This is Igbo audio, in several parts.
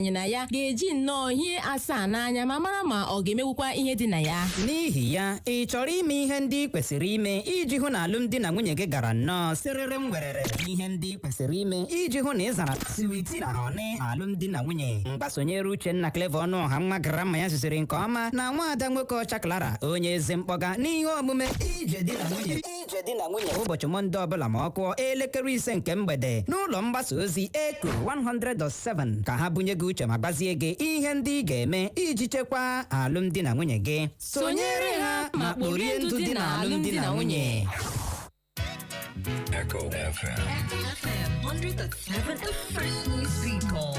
Na ya ga-eji nnọọ ihe asaa n'anya ma mara ma ọ ga-emewukwa ihe dị na ya. N'ihi ya, ị chọrọ ime ihe ndị ị kwesịrị ime iji hụ na alụmdi na nwunye gị gara nnọọ sịrịrị m werere, ihe ndị ị kwesịrị ime iji hụ na ị zara sweet na honey alụmdi na nwunye. Mgbasonyere Uchenna Clever Ọnụọha, nwa grandma ya zụziri nke ọma, na nwaada nwoke ọcha Clara, onye eze mkpọga, n'ihe omume Ije Di na Nwunye, Ije Di na Nwunye, ụbọchị Mọnde ọbụla ma ọ kụọ elekere 5 nke mgbede n'ụlọ mgbasa ozi Eko 100.7, ka ha bunye gị uche ma gbazie gị ihe ndị ị ga-eme iji chekwaa alụmdi na nwunye gị. Sonyere ha ma kporie ndụ dị na alụmdi na nwunye. Echo FM. FM 100.7, the fresh news people.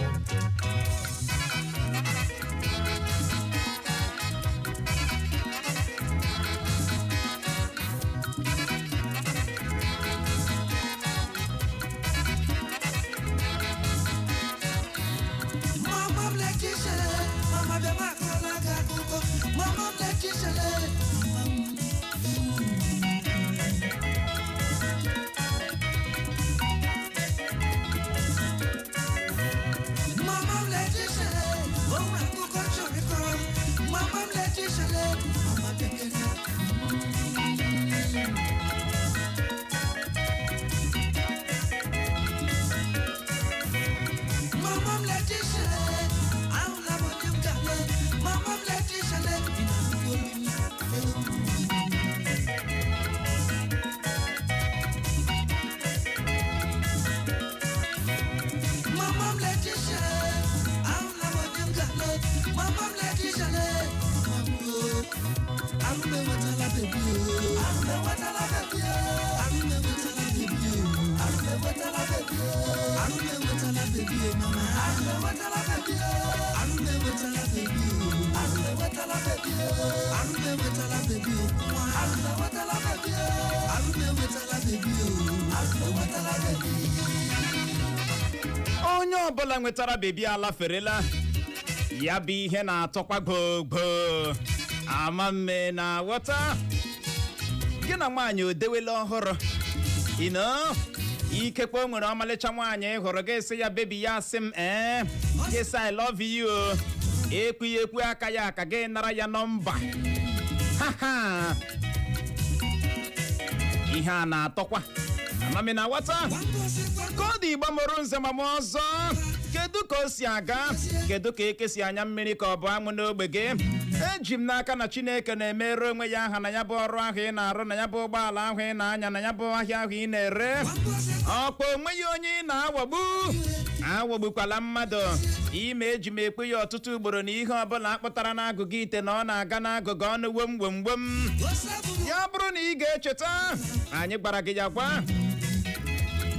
Mama m lekishele, mama bịa m akọrọla gị akụkọ. Mama m lekishele, mama m. Mama m lekishele, o nwere akụkọ chọrọ ịkọrọ. Mama m lekishele, mama bịakene. Mama m lekishele, ahụla m onye m ga-alụ. Mama m lekishele, ị na-anụkwa olu m? Mama m lekishele, ahụla m onye m ga-alụ. Mama m lekishele, mama m o. Arụ m enwetala baby o. Arụ m enwetala baby o. Arụ m enwetala baby o. Arụ m enwetala baby o. Arụ m enwetala baby o, mama. Arụ m enwetala baby o. Arụ m enwetala baby o. Arụ m enwetala baby o. Arụ m enwetala baby o. Nwa. Arụ m enwetala baby o. Arụ m enwetala baby o. Arụ m enwetala baby. Onye ọbụla nwetara baby alaferela ya bụ ihe na-atọkwa gbogbo ama mme na ghọta gị na nwaanyị odewela ọhụrụ ino. Ikekwe o nwere ọmalịcha nwaanyị ị hụrụ, gị sị ya baby, ya sị m ee, gị sị "I love you" o. Ekwu ya ekwu aka ya aka gị nara ya nọmba. Ha ha, ihe a na-atọkwa amami na ghọta ka ọ dị. Igbo mụrụ nze ma m ọzọ, kedu ka o si aga? Kedu ka eke si anya mmiri ka ọ bụ anwụ n'ogbe gị? Eji m n'aka na Chineke na-emere onwe ya aha na ya bụ ọrụ ahụ ị na-arụ, na ya bụ ụgbọala ahụ ị na-anya, na ya bụ ahịa ahụ ị na-ere. Ọkpa onweghị onye ị na-aghọgbu, aghọgbukwala mmadụ ime. Eji m ekwe ya ọtụtụ ugboro na ihe ọbụla akpụtara n'agụgụ ite na ọ na-aga n'agụgụ ọnụ wom wom wom. Ya bụrụ na ị ga-echeta, anyị gwara gị ya gwa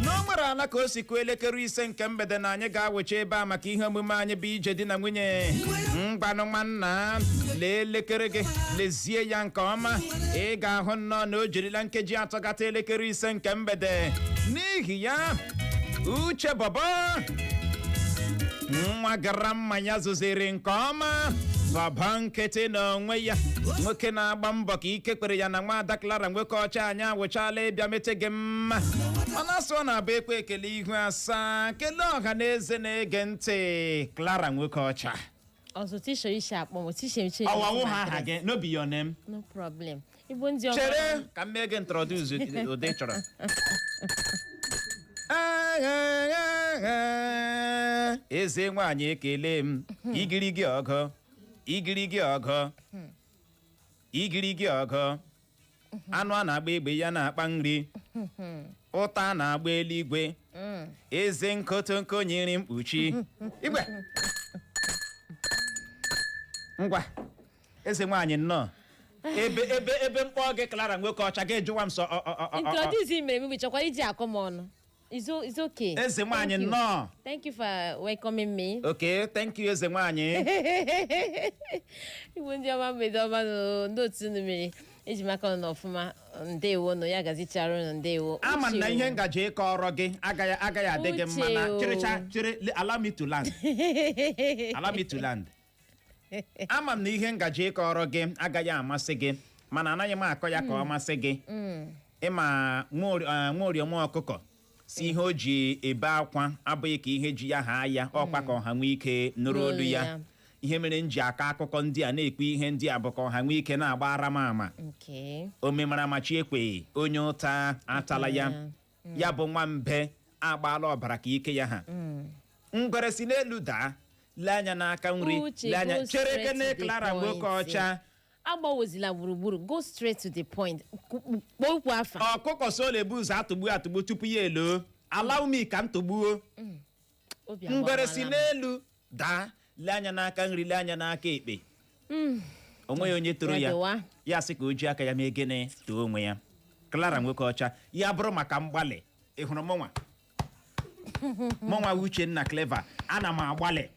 na o nwere ala ka o si kụọ elekere 5 nke mgbede na anyị ga-awecha ebe a maka ihe omume anyị bụ Ije Di na Nwunye. Mgbanụ nwanna, lee elekere gị, lezie ya nke ọma, ị ga-ahụ nnọọ na o jirila nkeji 3 gata elekere 5 nke mgbede. N'ihi ya, Uche Bọbọ, nwa gara mmanya zụziri nke ọma, bọbọ nkịtị n'onwe ya, nwoke na-agba mbọ ka ike kwere ya na nwaada Clara nwoke ọcha, anyị awụchala ịbịa mete gị mma. Mana asụ ọ na-abụ ekwe ekele ihu asaa, kelee ọha na eze na-ege ntị. Clara nwoke ọcha. Ọzọ tisho isi akpọ m tisho iche. Ọwawu ha aha gị, no be your name. No problem. Igbo ndị ọma. Chere ka m mee gị introduce ụdị ị chọrọ. Eze nwaanyị, ekele m. Igirigi ọgọ, igirigi ọgọ, igirigi ọgọ, anụ a na-agba egbe ya na-akpa nri, ụta a na-agba eluigwe, eze nkotonko nyere mkpuchi igwe. Ngwa, eze nwaanyị, nnọọ. Ebe mkpọ gị Clara nwoke ọcha, gị jụwa m sọ ọ. Introduce mere m chọkwa iji akọ m ọnụ. It's okay. Eze nwaanyị, Thank you. nnọọ. Thank you for welcoming me. Okay, thank you, eze nwaanyị. Igbo ndị ọma, mgbede ọma nụ, ndị otu unu mere eji maka unu ọfụma. Ndewo nụ, ya gazichara unu, ndewo. Ama m na Uche ihe o. ngaji ịkọrọ gị agaghị adị gị mma na Uche o. cherecha, chere, allow me to land, allow me to land. Ama m na ihe ngaji ịkọrọ gị agaghị amasị gị, mana anaghị m akọ ya ka ọ masị gị. Ịma nwa oriọma ọkụkọ si Si ihe o ji ebe akwa abụghị ka ihe ji ya haa ya, ọkwa ka ọha nwee ike nụrụ olu ya. Ya. Ihe mere m ji akọ akụkọ ndị a, na-ekwu ihe ndị a, bụ ka ọha nwee ike na-agba ara m ama. Omemara machi ekwe onye ụta atala ya. Ya bụ nwambe agbaala ọbara ka ike ya ha. Ngwere si n'elu daa, lee anya n'aka nri, Uche, lee anya go chere straight kene. to the Clara nwoke point. ọcha. Agbawozila gburugburu, go straight to the point. Kpọọ okwu afa. Ọkụkọ so na-ebu ụzọ atụgbu atụgbu tupu ya eloo. Allow me ka m tụgbuo. Obi Ngwere si agbawala m. n'elu daa, lee anya n'aka nri, lee anya n'aka ekpe, o nweghị onye toro Ya ya. dịwa. Ya sị ka o ji aka ya mee gịnị? Too onwe ya. Clara nwoke ọcha, ya bụrụ maka mgbalị, ị hụrụ mụnwa, mụnwa Uchenna Clever, ana m agbalị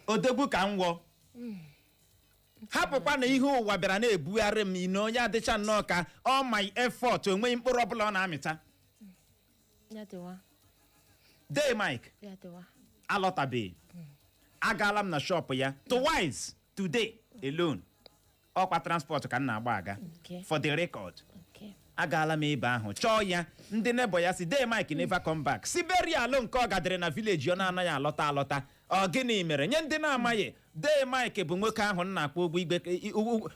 odegwu ka m wọ. Hapụkwa na ihe ụwa bịara na-ebugharị m ine onye adịcha nnọọ ka all my effort onweghị mkpụrụ ọbụla ọ na-amịta. Ya dịwa. Dee Mike Ya dịwa. alọtabeghị. Agaala m na shop ya twice today alone. Ọkwa transport ka m na-agba aga. For the record, agaala m ebe ahụ chọọ ya. Ndị neighbour ya si Dee Mike never come back. Si burial nke ọ gadịrị na village, ọ na-anaghị alọta alọta. Ọ gịnị mere? Nye ndị na-amaghị, Dee Mike bụ nwoke ahụ m na-akwụ ụgwọ igwe,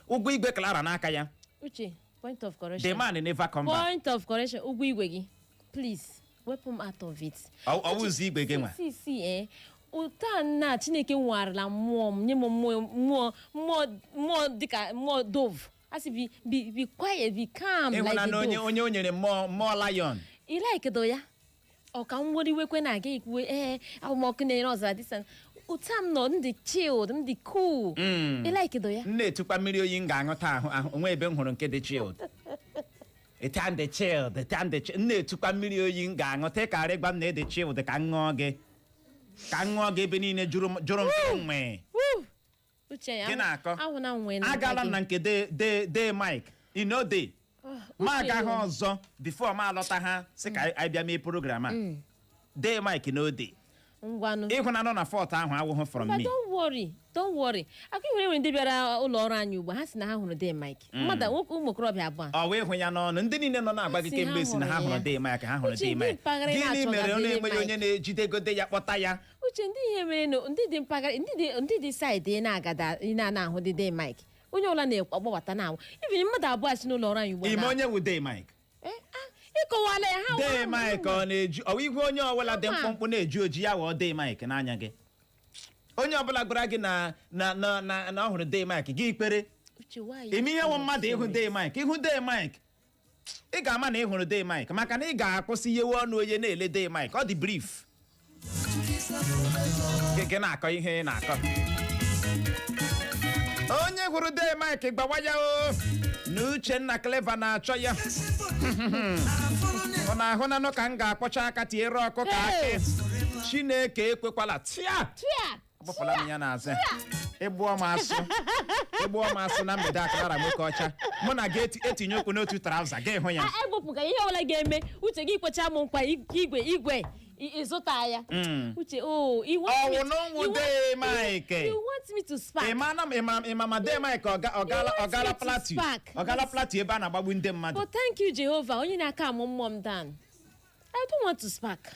ụgwọ igwe Clara n'aka ya. Uche, point of The correction. man never come back. Point of correction, ụgwọ igwe gị, please wepụ m out of it. Ọwụzi igwe gị nwa. Si ụta na Chineke nwarala mmụọ m, nye m mmụọ, mmụọ, mmụọ, mmụọ dịka mmụọ dove. Asị be quiet, be calm like Ịhụna the na onye dove. onye o nyere mmụọ, mmụọ lion. I like do ya, ọ ka m were iwekwe na aga ekwuwe. Ee, abụmọkụ na-ere ọzara dịsa ụta m nọ, m dị chilled, m dị cool. I like do ya. M na-etukwa mmiri oyi m ga-aṅụ taa ahụ ahụ onwe ebe m hụrụ nke dị chilled. Ịta ndị chilled, ịta ndị chilled. M na-etukwa mmiri oyi m ga-aṅụ taa karị gwa m na ịdị chilled, ka m ṅụọ gị, ka m ṅụọ gị. Ebe niile jụrụ m, jụrụ m nwee. Woo! Uche ya. Gị na-akọ. Ahụ na nwee na Agala m na nke de Mike inode ma agaghị ọzọ before ma alọta. Ha sị ka anyị bịa mee program a. Dee Mike n'ode. Ngwanụ. Ịhụnanụ na fault ahụ awụghụ from But me. don't worry, don't worry. Akụ nwere ndị bịara ụlọ ọrụ anyị ugbu a, ha sị na ha hụrụ Dee Mike. Mmadụ nwoke, ụmụ okorobịa abụọ. Ọ wee hụ ya n'ọnụ ndị niile nọ na-agba gị Si kemgbe ha si na ha hụrụ hụrụ ya. Dee Mike, ha hụrụ Uche, Dee ndị Mike. mpaghara Gịnị na-achọga mere ọ Dee na-enweghị Mike? onye na-ejidegode ya, kpọta ya? Uche, ndị ihe mere nụ, ndị dị mpaghara, ndị dị side ị na-agada, ị na-ana ahụ dị Dee Mike. Onye ọbụla na-agbabata na ahụ. Even mmadụ abụọ si n'ụlọ ọrụ anyị ugbu a. Ime onye wụ Dee Mike? Eh, ah, ịkọwala ya ha. Dee Mike ọ na-eji ọwa ihu onye ọbụla dị Ama. mkpụmkpụ na-eji oji ya wụọ Dee Mike n'anya gị? Onye ọbụla gwara gị na ọ hụrụ Dee Mike gị ikpere. Uche, why? Ime ihe wụ mmadụ ịhụ Dee Mike, ịhụ Dee Mike, ị ga-ama na ị hụrụ Dee Mike maka na ị ga-akwụsị yewe ọnụ onye na-ele Dee Mike. Ọ dị brief. Gị na-akọ ihe ị na-akọ. Onye hụrụ Dee Mike gbawa ya o na Uchenna Clever na-achọ ya. Ọ na-ahụ nanụ ka m ga-akpọcha aka tiere ọkụ ka akị. Chineke ekwekwala tia. Tia! Agbapụla m ya n'azụ. Ịgbụọ m asụ, ịgbụọ m asụ na mgbede a, Clara nwoke ọcha, mụ na gị etinye okwu n'otu trouser gị hụ ya. A egwepụga ihe ọbụla ga-eme uche gị kwecha m nkwa igwe igwe ịzụta ya. Uche, oh, you want me Ọwụ n'ụnwụ Dee Mike. You want me to spark. Ịma na ịma ịma ma Dee Mike ọgala You want ọgala me to Plateau spark. ọgala Plateau ebe a na-agbagbu ndị mmadụ. But thank you, Jehovah, onye na-aka amụ mmụọ m down. I don't want to spark.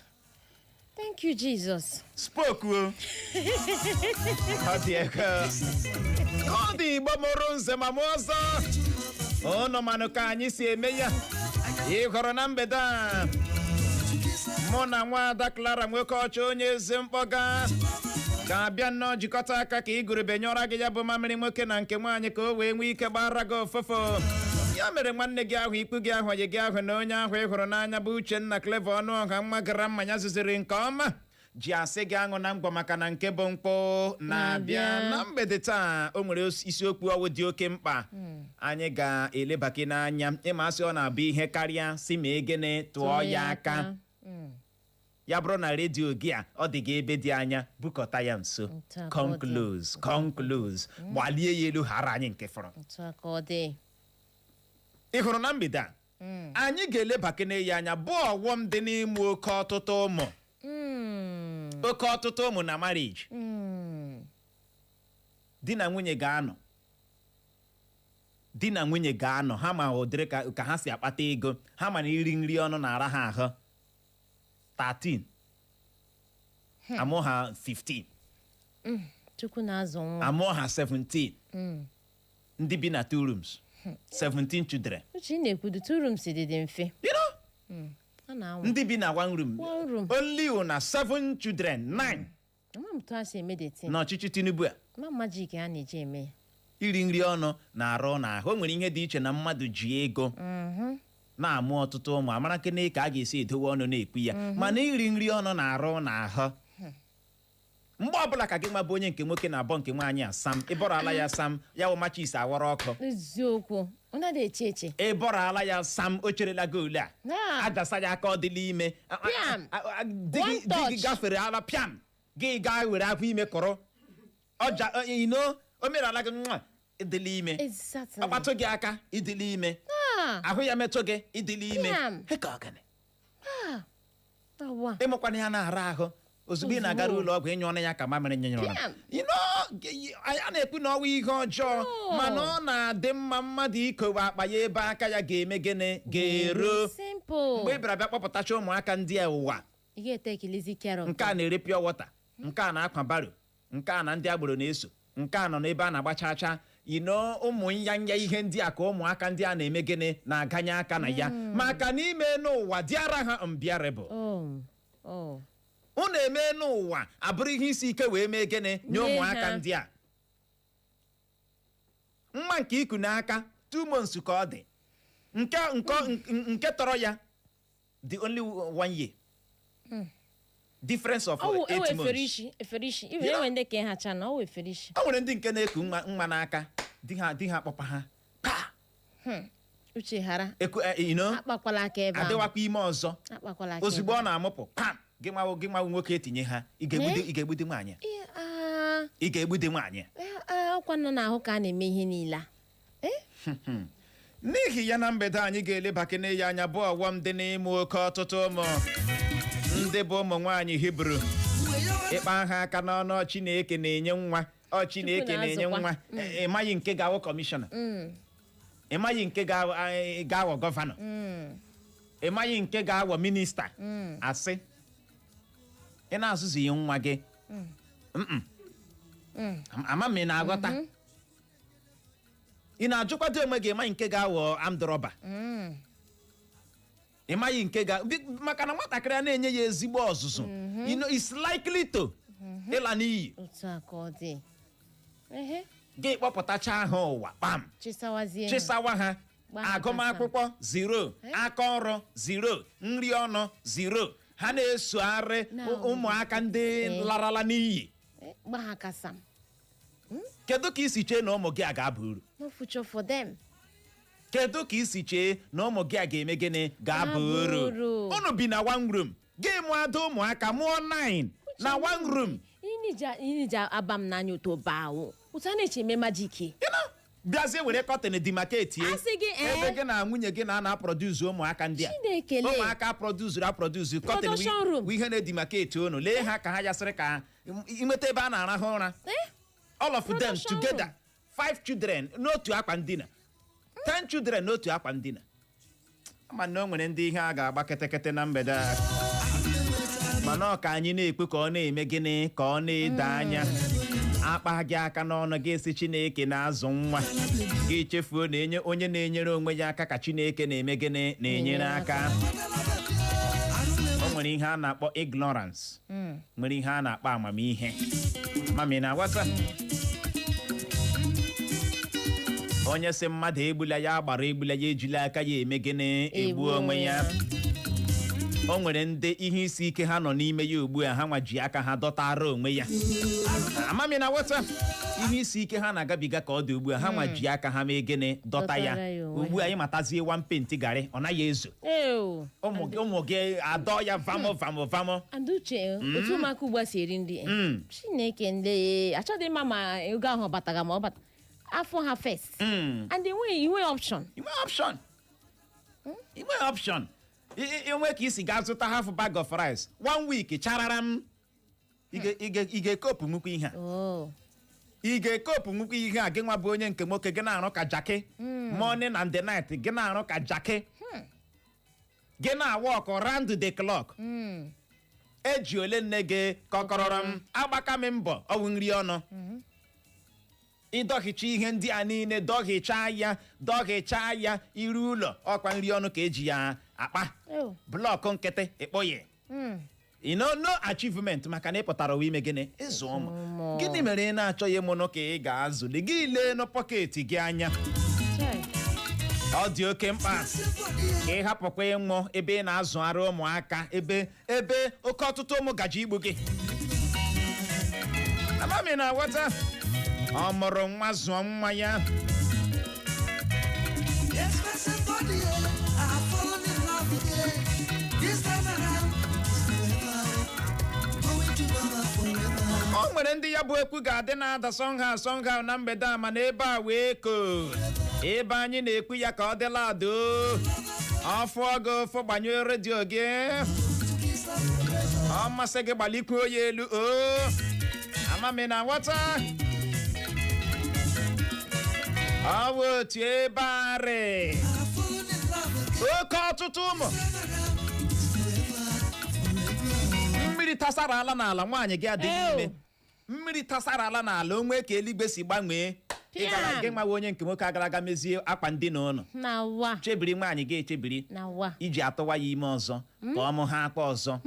Thank you, Jesus. Spoke o. Ọ dị ego ọ dị. Igbo mụrụ nze ma mụ ọzọ, ụnụ manụ ka anyị si eme ya. Ị hụrụ na mgbede a, mụ na nwaada Clara nwoke ọcha, onye eze mkpọga, ga-abịa nnọọ jikọta aka ka igurube nyọra gị ya bụ mamịrị nwoke na nke nwaanyị, ka o wee nwee ike gbara gị ofụfụ. Ya mere, nwanne gị ahụ, ikpu gị ahụ, oyi gị ahụ na onye ahụ ị hụrụ n'anya bụ Uchenna Clever ọnụ ọha nwa gara mmanya zuziri nke ọma ji asị gị aṅụ na ngwọ, maka na nke bụ mkpụ na-abịa. Na-abịa. Na mgbede taa, o nwere isiokwu ọwụ dị oke mkpa anyị ga-elebaki n'anya. Ịma asị ọ na-abụ ihe karịa si ma egene tụọ ya aka. Ya bụrụ na redio gị a ọ dị gị ebe dị anya, bukọta ya nso. Otu a ka Come ọ dị. close, come close, gbalie ya elu ghara anyị nke fọrọ. Otu a ka ọ dị. Ị hụrụ na mgbede a, anyị ga-elebakene ya anya bụ ọghọm dị n'ịmụ oke ọtụtụ ụmụ, oke ọtụtụ ụmụ na marriage. Di na nwunye ga-anọ, di na nwunye ga-anọ, ha ma ụdịrị ka ha si akpata ego ha, ma na iri nri ọnụ na-ara ha ahụ. 13, amụọ ha 15. Chukwu na-azụ nwa. Amụọ ha 17, ndị bi na two rooms, 17 children. Uche, ị na-ekwudu two rooms dị mfe. You know? A na-anwụ. Ndị bi na one room. One room. Only una seven children, nine. Ama m tụ ha si eme the thing. N'ọchịchị Tinubu a. Ma magic a na-eji eme ya. Iri nri ọnụ na-arụ n'ahụ. O nwere ihe dị iche na mmadụ ji ego na-amụ ọtụtụ ụmụ, amara kene ka a ga-esi edowe ọnụ na-ekwu ya, mana iri nri ọnụ na-arụ n'ahụ. Mgbe ọbụla ka gị nwa bụ onye nke nwoke na-abọ nke nwaanyị a sam, ịbọrọ ala ya sam, ya wụ matches awara ọkụ. Eziokwu, ọ naghị eche eche. Ịbọrọ ala ya sam, o cherela goolu a. Ah. Ajasa ya aka, ọ dịla ime. Pịam. Di gị One di gị touch. gafere ala, pịam, gị gaa were afọ ime kọrọ ọja ino o mere ala gị nwa, ịdịla ime. Ọkpatụ gị aka, ịdịla ime. Ah. Ahụ ya metụ gị, ịdịla ime. Pịam. He ka ọgani. Awa. Ịmụkwana ya na-ara ahụ ozugbo ị na-agara Ozugbo. ụlọ ọgwụ ịnyụ ọnụ ya ka mamịrị nyụnyụrụ. Pịam. A na-ekwu na ọnwa ihe ọjọọ, No. mana ọ na-adị mma mmadụ ikowe akpa ya ebe aka ya ga-eme gịnị? Ga-eru. Simple. Mgbe ị bịara bịa kpọpụtacha ụmụaka ndị a ụwa, Ị ga-etake easy care of nke a them. na-ere pure water, nke a na-akwa barrow, nke a na ndị agboro na-eso, nke a nọ n'ebe a na-agba chaa chaa ino. Ụmụ nyanya ihe ndị a ka ụmụaka ndị a na-eme gịnị? Na-aganye aka na ya, maka na ime n'ụwa dịara ha unbearable. Oh. Unu eme n'ụwa abụrụ ihe isi ike wee mee gịnị nye Nye ụmụaka ha. ndị a. Nwa nke iku n'aka 2 months ka ọ dị, nke tọrọ ya the only one year difference of Ọ wụ eight ewe efere months. isi, efere isi. Iwe enwe ndị ka ịhacha na ọ wụ efere isi. O nwere ndị nke na-eku nwa n'aka, di ha akpọpa ha pa. Uche, ghara. Eku Akpakwala aka ebe ahụ. adịwakwa ime ọzọ. Akpakwala aka. Ozugbo Ebe ọ na-amụpụ pam, gị nwawo nwoke etinye ha, ị ga-egbude. Eh? Ị ga-egbude nwaanyị a. Ihe, ah, Ị ga-egbude nwaanyị a. eh, ah, ọkwa nọ n'ahụ ka a na-eme ihe niile a. N'ihi ya, na mgbede anyị ga-elebakene ya anya bụ ọghọm dị n'ịmụ oke ọtụtụ ụmụ. Ndị bụ ụmụ nwaanyị Hibru, ịkpa ha aka n'ọnụ, Chineke na-enye nwa, ọ Chineke Chukwu na-enye na-azụkwa. nwa. Ị maghị nke ga-awụ kọmishọna, ị maghị nke ga-aghọ gọvanọ, ị maghị nke ga-aghọ minista. Asị ị na-azụzighị nwa gị. Mm-mm. Ama m ị na-aghọta. Ị na-ajụkwado onwe gị, ịmaghị nke ga-aghọ armed robber, ị maghị nke ga maka na nwatakịrị a na-enye ya ezigbo ọzụzụ, is likely to ịla n'iyi. Otu a ka ọ dị. Ehe. Gị kpọpụtacha ha ụwa, kpam. Chisawazie ha. Chisawa ha. Gbaa ha. Agụmakwụkwọ zero, aka ọrụ zero, nri ọnụ zero, ha na-esogharị Na- ụmụaka ndị Eh. larala n'iyi. Eh, gbaa ha kasam. Kedu ka isi chee na ụmụ gị a ga-aba uru? No future for them. Kedu ka isi chee na ụmụ gị a ga-eme gịnị? Ga-aba Ga-aba uru? uru. Unu bi na one room, gị mụọ ada ụmụaka, mụọ 9 na one room. Ịnija aba m n'anya otu bawo otu a na-eche eme magic. You know, bịazie were curtain demarcate Asị gị, eh? ebe gị na nwunye gị na-ana aproduce ụmụaka ndị a. Chineke lee. Ụmụaka produzuru aproduce, curtain Production room. ihe na-edemarcate unu. Lee ha ka ha yasịrị ka inweta ebe a na-arahụ ụra. Eh? All of them Production together, room. five children n'otu akwa ndina, 10 children n'otu akwa ndina. Ama na o nwere ndị ihe a ga-agba kịtịkịtị na mgbede a, mana ọ ka anyị na-ekwe ka ọ na-eme gịnị? Ka ọ na-edo anya. Akpa gị aka n'ọnụ, gị esi Chineke na-azụ nwa, gị chefuo na enye onye na-enyere onwe ya aka ka Chineke na-eme gịnị? Na-enyere aka. O nwere ihe a na-akpọ ignorance, nwere ihe a na-akpọ amamihe. Mami na-aghọta, onye sị mmadụ egbula ya gbara egbula ya, ejila aka ya eme gịnị? Egbu onwe ya. O nwere ndị ihe isi ike ha nọ n'ime ya ugbu a, ha nwa ji aka ha dọtara onwe ya. Amami na ghọta, ihe isi ike ha na-agabiga ka ọ dị ugbu a, ha nwa ji aka ha mee gịnị? Dọta ya. Dọtara ya onwe. Ugbu a, ịmatazie one paint garị ọ naghị ezo. Ew. Ụmụ gị adọ ya vamọ vamọ vamọ. And Uche, otu ụmụaka ugbu a si eri nri, Chineke nle, achọghị ịma ma ego ahụ ọ batara ma ọ bata afọ ha first. And enweghị option. Inwe option, inwe option. Inwe ka isi gaa zụta half bag of rice, one week charara m. Ị ga-ekopu nwukwu ihe a? Oh. Ị ga-ekopu nwukwu ihe a? Gị nwa bụ onye nke nwoke, gị na-arụ ka jaki morning and the night, gị na-arụ ka jaki, gị na-awork round the clock. Eji ole nne gị kọkọrọrọ m agbaka m mbọ ọwụ nri ọnụ. Ịdọhicha ihe ndị a niile, dọhichaa ya, dọhichaa ya, iru ụlọ ọkwa nri ọnụ ka eji ya akpa. Ew. Block nkịtị ịkpọghị. You know, no achievement, maka na ị pụtara ụwa ime gịnị? Ịzụ ụmụ. Ụmụ. Gịnị mere ị na-achọghị ịmụnụ ka ị ga-azụli gị? Lee nụ pocket gị anya. Chai. Ọ dị oke mkpa ka ị hapụkwa ịnwụ ebe ị na-azụ arụ ụmụaka, ebe oke ọtụtụ ụmụ gaji igbu gị. Amami na aghọta, ọ mụrụ nwa, zụọ nwa ya. Expensive body, yeah. I have fallen in love again. This time around, it's forever. Going to love her forever. O nwere ndị ya bụ ekwu ga-adị na-ada sọnha sọnha na mgbede a, mana ebe a wee koo ebe anyị na-ekwu ya ka ọ dịla adụ ọfụ gị ụfụ. Gbanyụọ redio gị. To kiss her forever. Ọ masị gị, gbalikwuo ya elu o. Amami na nghọta, ọ bụ otu ebe arị I have fallen in love again. oke ọtụtụ ụmụ. This time around, it's forever, forever. Mmiri tasara ala n'ala, nwaanyị gị adịghị Ew. ime. Mmiri tasara ala n'ala, onwe ka eluigwe si gbanwee. Ị gara Piam. gị nwawa onye nke nwoke agara aga mezie akwa ndina ụlọ. Na wa. Chebiri nwaanyị gị echebiri. Na wa. Iji atụwa ya ime ọzọ ka ọ mụ ha akpa ọzọ,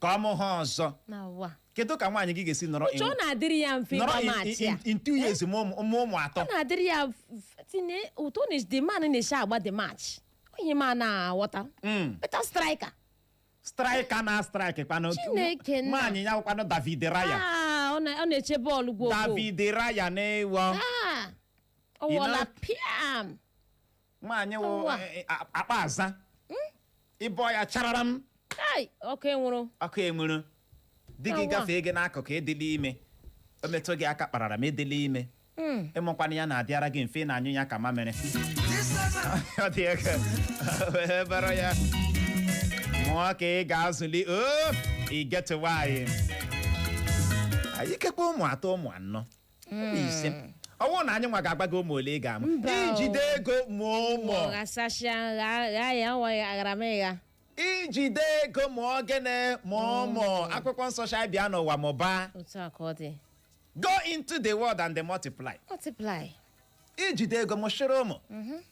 ka ọ mụ ha ọzọ. Na wa. Kedu ka nwaanyị gị ga-esi nọrọ Uche, ọ na-adịrị ya mfe nọrọ ịgba match ya. in 2 years mụ ụmụ atọ? Ọ na-adịrị ya tinye ụtọ na the man na-esi agba the match, onye ma na-aghọta. Better striker. Striker na strike kwanụ. Chineke nna. Nwaanyị ya kwanụ David Raya. Ah, ọ na-eche bọọlụ gwogwo. David Raya na-ewo. Ah, ọ You wọla. Piam. Piam. Nwaanyị wụ Ụwa. akpa aza ịbọ ya charara m. Ai, ọkụ enwụrụ. Ọkụ enwuru di gị Ụwa. gafee gị n'akụkụ, ịdịla ime. O metụ gị aka, kparara m ịdịla ime. Ịmụkwana ya na-adịara gị mfe, na-anyụ ya ka mamịrị. This time around, Ọ dị ego wee bụrụ ya mụọ ka ị ga-azụli o igetụwa anyị. Anyị kekwa ụmụ atọ, ụmụ anọ, ụmụ ise. Ọ bụrụ na anyị nwa ga-agba gị ụmụ ole ị ga-amụ. Mba o. Ijide ego mụọ ụmụ. Ọ ghasasịa gha gha ya nwa aghara m ịgha. Ijide ego mụọ gịnị? Mụọ ụmụ. Akwụkwọ nsọ sha bịa n'ụwa mụbaa. Otu a ka ọ dị. Go into the world and they multiply. Multiply. Ijide ego mụshịrị ụmụ,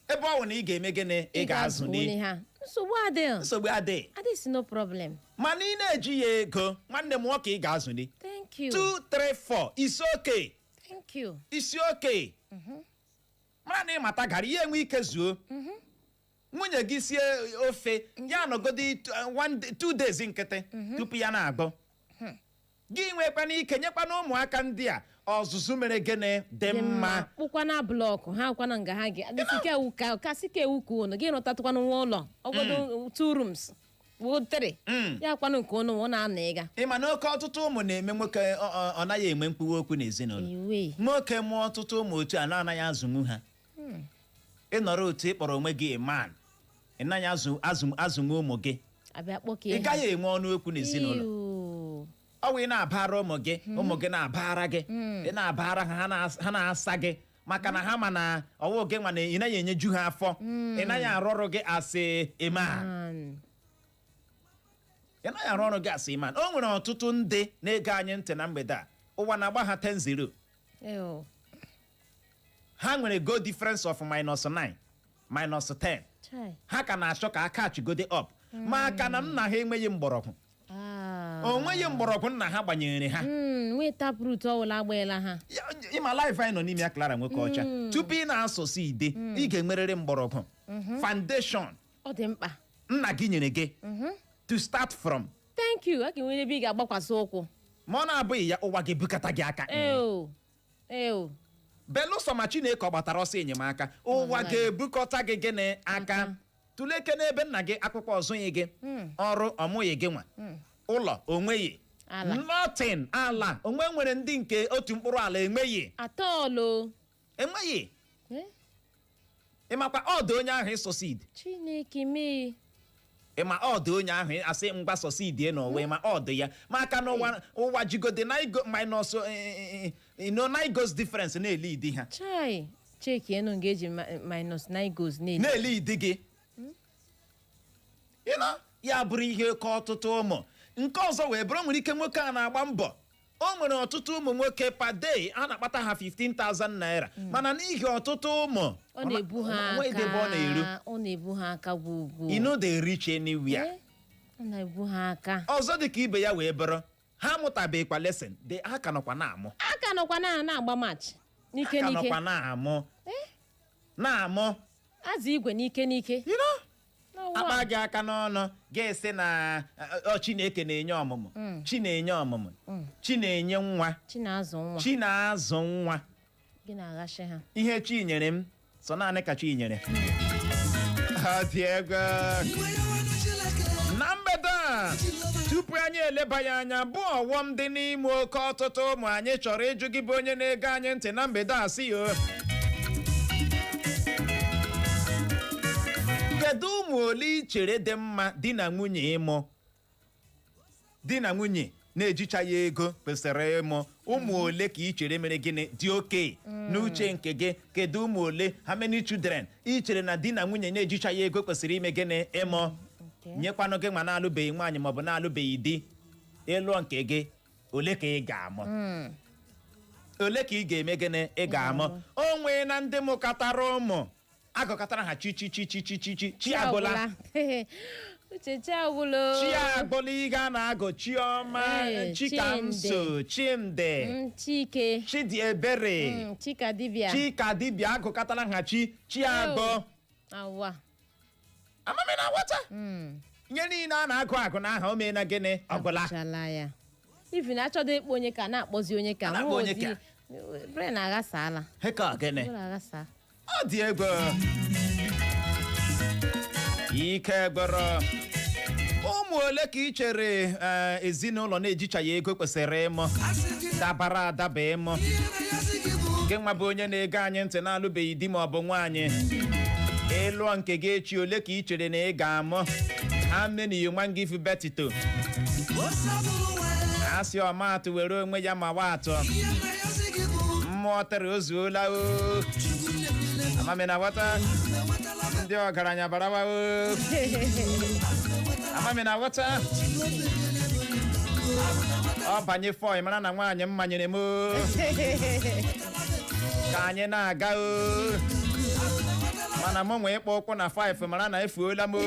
ebe ọ bụ na ị ga-eme gịnị? Ị ga-azụli. Ha, nsogbu adịghị. Nsogbu adịghị. Adịghị, no problem. Mana ị na-eji ya ego, nwanne m nwoke, ị ga-azụli. Thank you. 2 3 4 isi oke. Thank you. Isi oke mara na ịmata gara ihe enwe ike zuo nwunye gị sie ofe ya nọgodi 1 2 days nkịtị tupu ya na-agụ gị. Nwekwana ike nyekwana ụmụaka ndị a ọzụzụ mere gịnị? Dị mma. Kpụkwana block ha kwana nga ha gị adịsị ewu ka kasị ka ewu ka unu gị rụtatụkwanụ nwa ụlọ ọgọdọ two rooms wo three ya kwanụ nke unu ọ na-anọ ịga. Ị ma na oke ọtụtụ ụmụ na-eme nwoke ọ naghị enwe mkpụrụ okwu n'ezinụlọ. Iwe. Nwoke mụọ ọtụtụ ụmụ otu a na-anaghị azụnwu ha, ịnọrọ otu ị kpọrọ onwe gị man, ị naghị azụ azụ azụnwu ụmụ gị. Abịa kpọkie. Ị gaghị enwe ọnụ okwu n'ezinụlọ. Ọ wụ ị na-abara ụmụ gị, ụmụ gị na-abara gị, ị na-abara ha, ha na-asa gị, maka na ha ma na ọwụ gị nwa na ị naghị enyeju ha afọ, ị naghị arụ ọrụ gị asị iman, ị naghị arụ ọrụ gị asị iman. O nwere ọtụtụ ndị na-ege anyị ntị na mgbede a, ụwa na-agba ha 10-0. Ha nwere goal difference of minus 9, minus 10. Ha ka na-achọ ka aka achịgode up, maka na nna ha enweghị mgbọrọgwụ. O nweghị mgbọrọgwụ nna ha gbanyere ha. Nwee taproot ọwụla agbaela ha. Ịma life anyị nọ n'ime ya, Clara nwoke ọcha, tupu ị na-asụsụ ide, ị ga-enwerịrị mgbọrọgwụ, foundation. Ọ dị mkpa. Nna gị nyere gị to start from. Thank you. A ga-enwere ebe ị ga-agbakwasị ụkwụ. Ma ọ na-abụghị ya, ụwa ga-ebukata gị aka. Eo, eo. Belụsọ ma Chineke ọ gbatara ọsọ enyemaka, ụwa Wallahi. ga-ebukọta gị gịnị? Aka. Tụleke n'ebe nna gị, akwụkwọ ọzụghị gị, ọrụ ọmụghị gị, nwa ụlọ onweghị. Ala. Nothing, ala onwe nwere ndị nke otu mkpụrụ ala enweghị. Atọọlụ. Enweghị. Eh? Ịmakwa ọdụ onye ahụ ịsọsid. Chineke mee. Ịma ọdụ onye ahụ asị ngwa succeed n'ụwa, ịma ọdụ ya maka na ụwa jigode minus nine goals difference na-ele idi ha. Chai, cheki enu nga-eji minus 9 goals na-ele. Na-ele idi gị. Ịnọ ya bụrụ ihe ka ọtụtụ ụmụ. Nke ọzọ wee bụrụ, nwere ike nwoke a na-agba mbọ, o nwere ọtụtụ ụmụ nwoke, per day a na-akpata ha 15,000 naira, mana n'ihi ọtụtụ ụmụ, Ọ na-ebu ha onweghị ebe ọ na-eru. aka, ọ na-ebu ha aka gwugwu. You no dey reach anywhere. Eh, ọ na-ebu ha aka. Ọzọ dị ka ibe ya wee bụrụ, ha amụtabeghịkwa lesson de, ha ka nọkwa na-amụ. Aka nọkwa na-agba match n'ike Ha ka n'ike. nọkwa na-amụ, na-amụ. Azụ igwe n'ike n'ike. You know? N'ụwa. Akpa gị aka n'ọnụ, ga-esi na ọ Chineke na-enye ọmụmụ, Chi na-enye ọmụmụ, Chi na-enye nwa. Chi na-azụ nwa. Chi na-azụ nwa. Gị na-aghachi ha. Ihe Chi nyere m sọ naanị ka Chi nyere. Ọ dị egwu. Na mgbede a, tupu anyị eleba ya anya bụ ọghọm dị n'ime oke ọtụtụ ụmụ, anyị chọrọ ịjụ gị bụ onye na-ege anyị ntị na mgbede a, sị yo, kedu ụmụ ole ị chere dị mma di na nwunye ịmụ? Di na nwunye na-ejichaghị ego kwesịrị ịmụ ụmụ ole ka ị chere mere gịnị dị oke n'uche nke gị? Kedu ụmụ ole, how many children ị chere na di na nwunye na-ejichaghị ego kwesịrị ime gịnị, ịmụ? Nyekwanụ gị ma na-alụbeghị nwaanyị maọbụ na-alụbeghị di, ịlụọ nke gị, ole ka ị ga-amụ? Ole ka ị ga-eme gịnị, ị ga-amụ? O nwee na ndị mụkatara ụmụ, agụkatara ha chi chi chi chi chi chi chi, chi agụla. Uche, chi agwụla. Chi agụla. Ị ga na-agụ Chiọma, Ee, Chikamso, Chimdi, Chike, Chidiebere, Chika dibịa. Chika dibịa, agụkatara ha chi, chi agụ. Awa. Amami na nghọta ihe niile a na-agụ agụ na aha, o mee na gịnị, ọgụla. Agụchala ya. Even achọdo ịkpọ onye ka na-akpọzi onye ka A na-akpọ nwa onye ozi. ka. Brain aghasala. Heka gịnị? Brain aghasa. Ọ dị egwu, ike gwọrọ. Ụmụ ole ka ị chere ezinụlọ na-ejichaghị ego kwesịrị ịmụ, dabara adaba ịmụ? Gị nwa bụ onye na-ege anyị ntị na-alụbeghị di ma ọ bụ nwaanyị, ịlụọ nke gị echi, ole ka ị chere na ị ga-amụ? How many you wan give birth to? Asị ọmaatụ were onwe ya ma wa atụ mmụọ tere ozuola o. Amami na ghọta, ndị ọgaranya barawa o. Amami na ghọta, ọ banye fọ mara na nwaanyị m manyere m o. Ka anyị na-aga o, mana mụ nwee ịkpọ ụkwụ na 5 mara na efuola m o.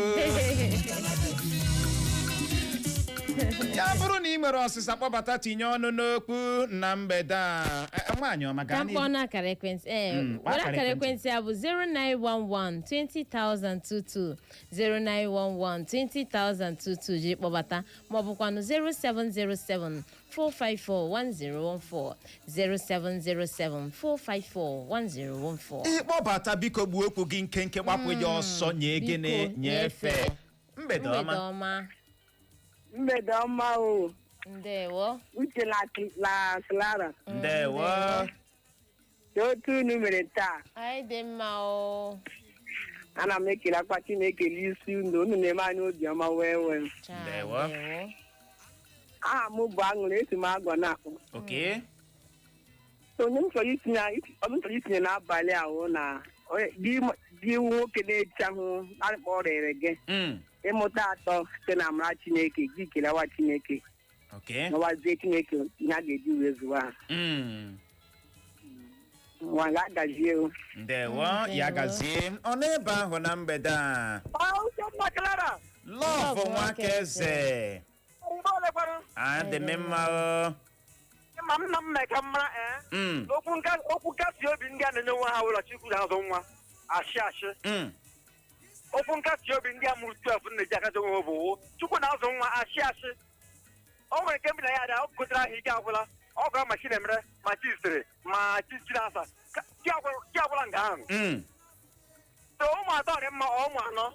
Ya bụrụ na ị nwere ọsịsa, kpọbata tinye ọnụ n'okwu na mgbede a. Nwaanyị ọma, gaa Ka mkpọ n'ihu. n'akara ekwentị ee, Kpọọ were akara akara ekwentị a bụ 0911 20022, 0911 20022 ji kpọbata, maọbụkwanụ 0707 454 1014, 0707 454 1014. Ịkpọbata, biko gbuo okwu gị nkenke, gbapụ ya ọsọ, nye gịnị, Biko, nyefe. nyefee. Mgbede Mgbede ọma. ọma. Mgbede ọma o. Ndewo. Uche na Clara. Ndewo. Ka otu unu mere taa? Anyị dị mma o. Ana m ekele akwa Chineke n'isi unu. Unu na-eme anyị obiọma wee wee. Cha, Ndewo. ndewo. Aha m bụ Aṅụrị, esi m Agọ na-akpọ. Onye m chọrọ itinye, ọ m chọrọ itinye n'abalị ahụ na di nwoke na-echahụ akpọ rere gị ịmụta atọ site na amara Chineke, gị kelewa Chineke, nọwazie Chineke ihe a ga-eji wee zụwa ha. Nwa ga-agazie o. Ndewo, ya gazie. Ọ n'ebe ahụ na mgbede a. Clara. Love Nwakeze, adị m mma o. Ma nna m mee ka m mara ee, okwu nkasi obi ndị a na-enye nwa ha ụlọ Chukwu na-azụ nwa ashị ashị. Okwu nkasi obi ndị a mụrụ 12 na-eji akasi onwe ha bụ wụ Chukwu na-azụ nwa ashị ashị. O nwere nke mbụ na ya ada ọ gụtara ahụ ike agwụla, ọ gụra ma Chinemere ma Chisiri ma Chinasa, chi agwụla nga ahụ. So ụmụ atọ dị mma, ọ ụmụ anọ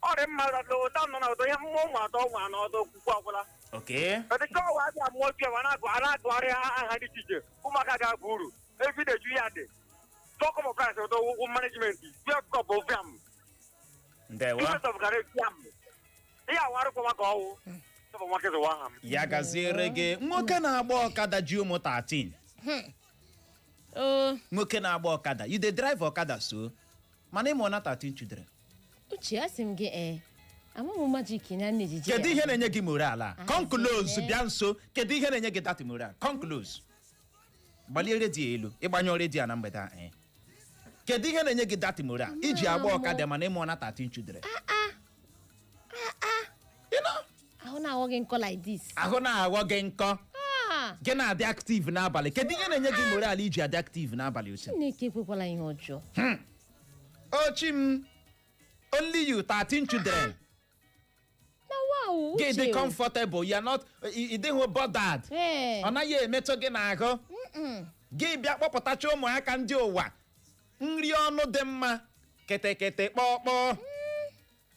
ọ dị mma, ụta nọ na ụtọ ihe mmụọ, ụmụ atọ, ụmụ anọ, ọdọ okwukwu agwụla. Ọdịka ọwa abịa amụọ otu a na-agụ a na-agụgharị aha dị iche iche, ụmụaka ga-aba uru ebi na-eju ya dị talk of price ụtọ wụ management 12 cup of yam. Ndewo. Two of garri yam, ihe awarụkwa maka ọwụ sọpụ nwoke zụwa aha m. Ya gaziere gị. Nwoke na-agba ọkada ji ụmụ 13. O. Nwoke na-agba ọkada, you dey drive ọkada, so mana ịmụ na 13 children. Uche, asị m gị ee, Ama m magic na na-ejiji. Kedu ihe na-enye gị moral a? Come close. Azie. Bịa nso. Kedu ihe na-enye gị that moral? Come close. Gbalie redio elu, ịgbanyụ redio a na mgbede a, eh. Kedu ihe na-enye gị that moral iji agba ọkada mana ịmụọ na 13 children? You know? Ahụ na-aghọ gị nkọ like this. Ahụ na-aghọ gị nkọ. Ah, Gị na-adị active n'abalị. Kedu ihe na-enye gị moral iji adị active n'abalị, Uche? Chineke ekwekwala ihe ọjọọ. Ochi m, only you, 13 children. Na wow. Gị dị Uche o. comfortable, you are not, ị dịghị bothered. Ee. Ọ naghị emetụ gị n'ahụ. Gị bịa kpọpụtacha ụmụaka ndị ụwa, nri ọnụ dị mma, ketekete kpọkpọ,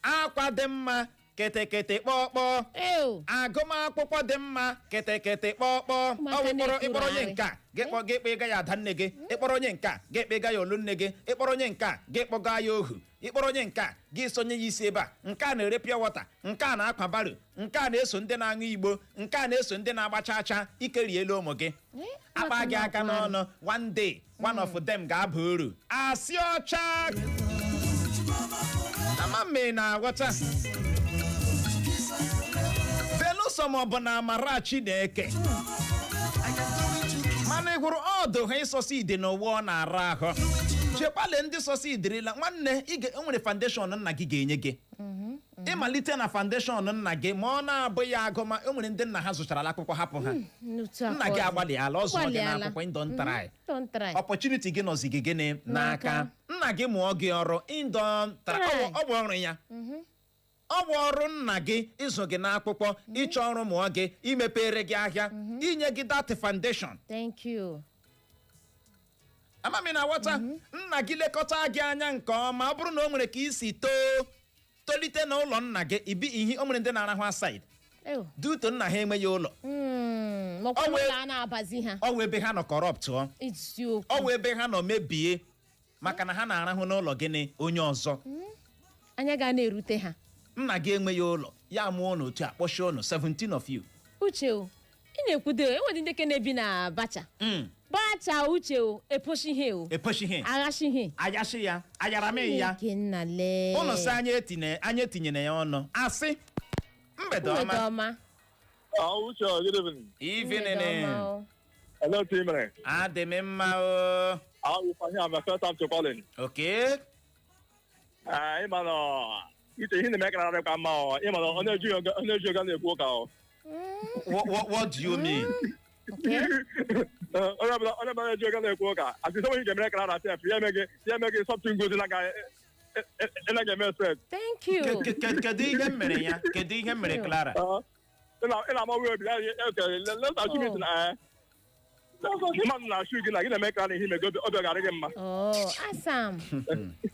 akwa dị mma, ketekete kpọkpọ, Ew. agụmakwụkwọ dị mma, ketekete kpọkpọ. Ụmụaka Ọ bụ ịkpọrọ na-ekwuru ịkpọrọ onye arị. nke a, gị kpọ, gị kpọ ịga ya ada nne gị. Ịkpọrọ onye nke a, gị kpọ ịga ya olu nne gị. Ịkpọrọ onye nke a, gị kpọga ya ohu. Ịkpọrọ onye nke a, gị sonye ya isi ebe a. Nke a na-ere pure water, nke a na-akwa baro, nke a na-eso ndị na-aṅụ igbo, nke a na-eso ndị na-agba chaa chaa. Ikeriela ụmụ gị. Eh, Akpa gị aka n'ọnụ, one day one of them ga-aba uru. Asị ọcha, ama m na-aghọta. Belụsọ ma ọ bụ na amara Chineke, mana ị hụrụ ọdụ ha ịsọsọ n'ụwa, ọ na-ara ahụ. Chekwale ndị sọsọ idirila nwanne. Ị o nwere foundation nna gị ga-enye gị. Ịmalite na foundation nna gị, ma ọ na-abụghị agụma, o nwere ndị nna ha zụcharala akwụkwọ hapụ ha. N'otu aka Nna ọ gị dị. agbalịala, ọ zụọ gị Agbalịala. n'akwụkwọ. Ị don try. Don't try. Opportunity gị nọzi gị gịnị n'aka. N'aka. Nna gị mụọ gị ọrụ, ị don try. Try. Ọ bụ ọrụ ya, ọ bụ ọrụ nna gị ịzụ gị n'akwụkwọ, ịchọ ọrụ mụọ gị, imepere gị ahịa, inye gị that foundation. Thank you. Amami na aghọta. Nna gị lekọta gị anya nke ọma. Ọ bụrụ na o nwere ka isi too, tolite n'ụlọ nna gị, ibi ihe o nwere ndị na-arahụ aside Ew. duto nna ha enweghị ụlọ. Makwa Ọ wee- ụlọ a na-abazi ha. Ọ wụ ebe ha nọ corrupt ọ. Eziokwu. Ọ wụ ebe ha nọ mebie, maka na ha na-arahụ n'ụlọ gịnị onye ọzọ. Anya ga na-erute ha. Nna gị enweghị ụlọ, ya mụọ n'otu akpọchi ụnụ 17 of you. Uche o, ị na-ekwudo enwere ndị ke na-ebi na bacha. Bacha, Uche o, epochi o. Epochighị. Aghachighị. Ayashi ya ayarami ya. Chineke nna, lee. Ụnụ sị anya etinye, anya etinyere ya ọnụ. Asị mgbede Mgbede ọma. ọma. Oh, Uche, good evening. Mgbede Evening. ọma o. Hello, team. Adị m mma o. How you here? My first time to calling. Okay. Ah, ịma na Uche, ihe na-eme ka na-adịkwa mma ọ. Ịma na onye ji oga na-ekwu ụka ọ. What do you mean? Okay. Onye ọbụla na-eji oga na-ekwu ụka. Asị sọ onye ga-emere ka na sef, ya eme gị something good na ga ị na ga-eme expect. Thank you. Kedu ihe m mere ya? Kedu ihe m mere Clara? Ị na-ama obi ya, okay, let's assume it na mmadụ na-achụ gị na gị na-eme ka na ihe ime gị obi ga-adị gị mma. Oh, asam.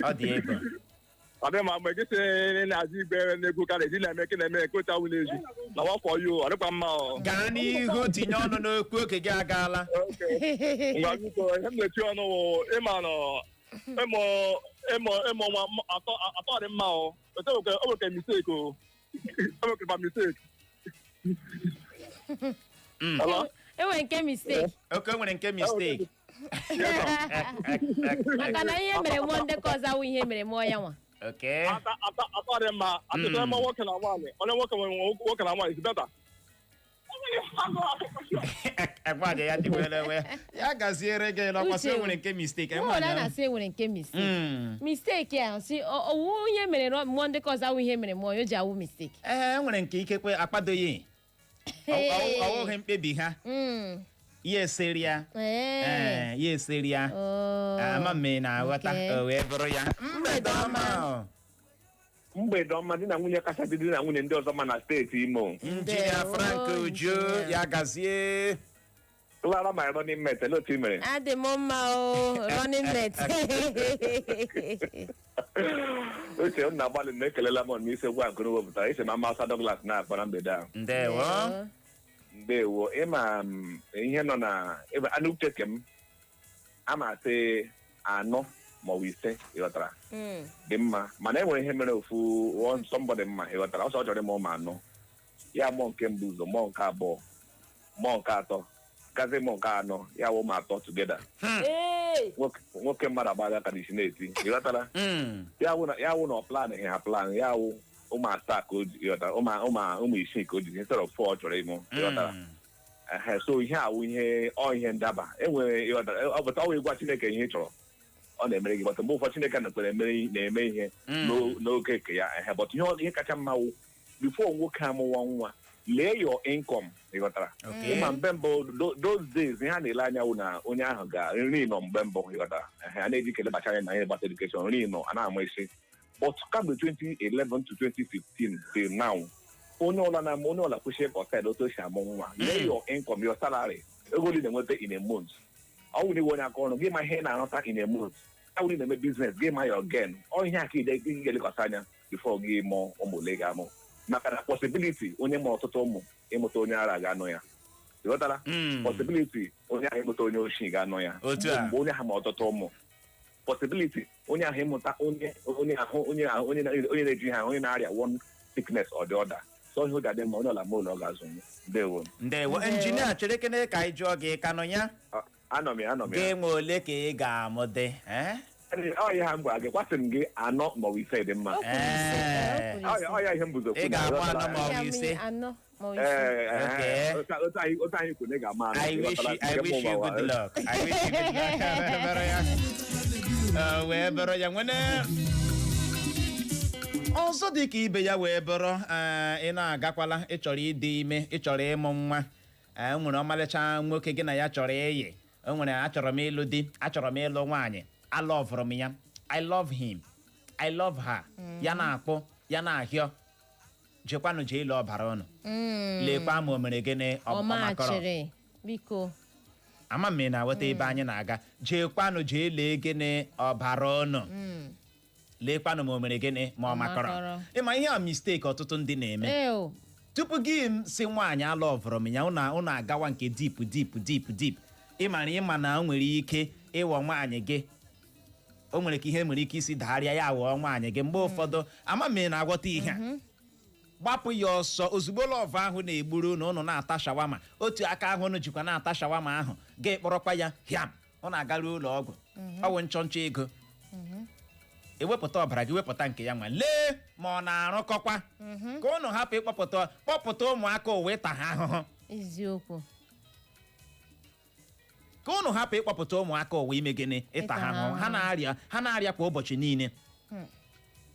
Ọ dị ego. Ọ dị mma mgbe gị sị na-azụ igwe na-egwu karị ezi na-eme ka na-eme ka otu awụ na-eji na one for you, ọ dịkwa mma ọ. Gaa n'ihu, tinye ọnụ n'okwu, oge gị agaala. Ngwa, biko, ihe m na-eti ọnụ wụ ịma nọ ịmụ ịmụ ịmụ nwa atọ atọ dị mma o. O nweke mistake, o nwekwa mistake. Hello? Enwere nke mistake. Oke, o nwere nke mistake. Maka na ihe mere mụọ ndekọ ọzọ awụ ihe mere mụọ ya nwa. Okay. Atọ atọ atọ dị mma. Atụtụ ịmụ nwoke na nwaanyị, onye nwoke nwere nwoke na nwaanyị is better. Nwaanyị ya dị were wee ya gaziere gị lọkwasị. Uche. O nwere nke mistake. Nwa ole a na-asị enwere nke mistake. Mistake a si ọwụ ihe mere mụọ ndekọ ọzọ awụ ihe mere mụọ ya o ji awụ mistake. Ee, e nwere nke ikekwe akwadoghị, ọwụghị mkpebi ha. Ya eseri ya. Ee. Ee, ya eseri ya. Oh. Ama m na aghọta. Okay. O wee bụrụ ya, mgbede ọma o. Mgbede ọma, di na nwunye kacha dị di na nwunye ndị ọzọ ma na steeti Imo. Injinia Ndewo, Frank Uju. injinia. Ya gazie. Clara, my running mate, hello, otu i mere? Adị m mma o, running mate. Uche m na-agbalị m na-ekelela m n'isi egwu akụrụ wepụtara isi ma Masa Douglas na-akpa na mgbede ahụ. Ndewo. Ndewo. Ịma m, ihe nọ na ebe anụ uche ke m ama asị anọ maọbụ ise, ịghọtara, dị mma, mana e nwere ihe mere ofu one somebody mma, ịghọtara, ọsọ ọ chọrọ ịmụ ụmụ anọ, ya mụọ nke mbụ ụzọ, mụọ nke abụọ, mụọ nke atọ, gazi mụọ nke anọ, ya wụ ụmụ atọ together. Ee. Nwoke mmadụ agbaga aka n'isi na-eti, ịghọtara? Ya wụ na ọ plan ha plan ya wụ. Ụmụ asaa ka o ji, ịghọtara? Ụmụ isii ka o ji instead of four ọ chọrọ ịmụ, ịghọtara? Ehe, so ihe awụ ihe ọ ihe ndaba enwere, ịghọtara? Ọ pụta ọ wụ ịgwa Chineke ihe ị chọrọ, ọ na-emere gị, but mgbe ụfọdụ Chineke nakwere emere na-eme ihe n'oge nke ya. Ehe, but ihe kacha mma wụ before nwoke amụwa nwa, lee your income, ịghọtara? Ịma mgbe mbụ, those days, ihe a na-ele anya wụ na onye ahụ ga nri nọ mgbe mbụ, ịghọtara? Ehe, a na-eji kelebacha anya na ihe gbasara education, nri nọ a na-ama isi, but kamgbe 2011 to 2015 till now, onye ọla na onye ọla kwesịrị ka ọ otu o si amụ nwa. Lee your income, your salary, ego ole ị na-enweta in a month. Ọ wụrụ iwe onye aka ọrụ gị, ma ihe ị na-arụta in a month. Ọ wụrụ ị na-eme business gị, ma your gain. Ọ ihe aka ide ị ga-elekwasị anya before gị mụọ ụmụ ole ị ga-amụ, maka na possibility onye mụrụ ọtụtụ ụmụ ịmụta onye ara ga-anọ ya, ịghọtara? Possibility onye ahụ ịmụta onye oshi ga-anọ ya. Otu a. Mgbe onye ahụ ma ọtụtụ ụmụ, possibility onye ahụ ịmụta onye ahụ onye na-eji ha onye na-arịa one sickness or the other. So ihe ọ ga-adị mma, onye ọla ma ụlọ ọ ga-azụ. Ndewo. Ndewo, injinia. Chere kene ka anyị jụọ gị, ka nọ ya? Anọ m ya, anọ m ya. Ga-enwe ole ka ị ga-amụdị, eh? Ọ ihe ha m gwara gị, kwasị m gị anọ maọbụ ise dị mma. O kwuru ise, o kwuru ise. Ọ ya ihe m buzo. Ị ga-amụ anọ ma ọ bụ ise? Anọ ma ọ bụ ise. Ee, otu anyị kwuru na ị ga-ama anọ. I wish you good luck. I wish you good luck. Wee bụrụ ya. Wee bụrụ ya nwene ọzọ dị ka ibe ya wee bụrụ, ị na-agakwala, ị chọrọ ịdị ime, ị chọrọ ịmụ nwa, o nwere ọmalịcha nwoke gị na ya chọrọ ịyị, o nwere achọrọ m ịlụ di, achọrọ m ịlụ nwaanyị, aloverụ m ya, I love him, I love her, ya na-akpụ ya na-ahịọ, jekwanụ jee ile ọbara ụnụ, lekwa ma o mere gịnị, ọmakọrọ. Ọmachịrị, biko. Ama m ị na-aghọta ebe anyị na-aga. Jeekwanụ jee lee gịnị, ọbara ụnụ, leekwanụ ma o mere gịnị, ma ọ makọrọ. Makọrọ. Ịma ihe a, mistake ọtụtụ ndị na-eme, Eo. tupu gị si nwaanyị aloverụ m ya, ụnụ agawa nke deep, deep, deep, deep. Ịmara ịma na o nwere ike ịwọ nwaanyị gị, o nwere ka ihe nwere ike isi dagharịa ya ghọọ nwaanyị gị mgbe ụfọdụ. Ama m ị na-aghọta ihe a. Gbapụ ya ọsọ ozugbo love ahụ na-egburu na ụnụ na-ata shawarma, otu aka ahụ ụnụ jikwa na-ata shawarma ahụ, gị kpọrọkwa ya hịam, ọ na-agaru ụlọ ọgwụ. Ọ wụ nchọnchọ ego ewepụta ọbara gị, wepụta nke ya nwa, lee ma ọ na-arụkọkwa, ka ụnụ hapụ ịkpọpụta kpọpụta ụmụaka ụwa ịta ha ahụhụ. Eziokwu. Ka ụnụ hapụ ịkpọpụta ụmụaka ụwa ime gịnị? Ịta ha ahụhụ. Ha na-arịa, ha na-arịa kwa ụbọchị niile,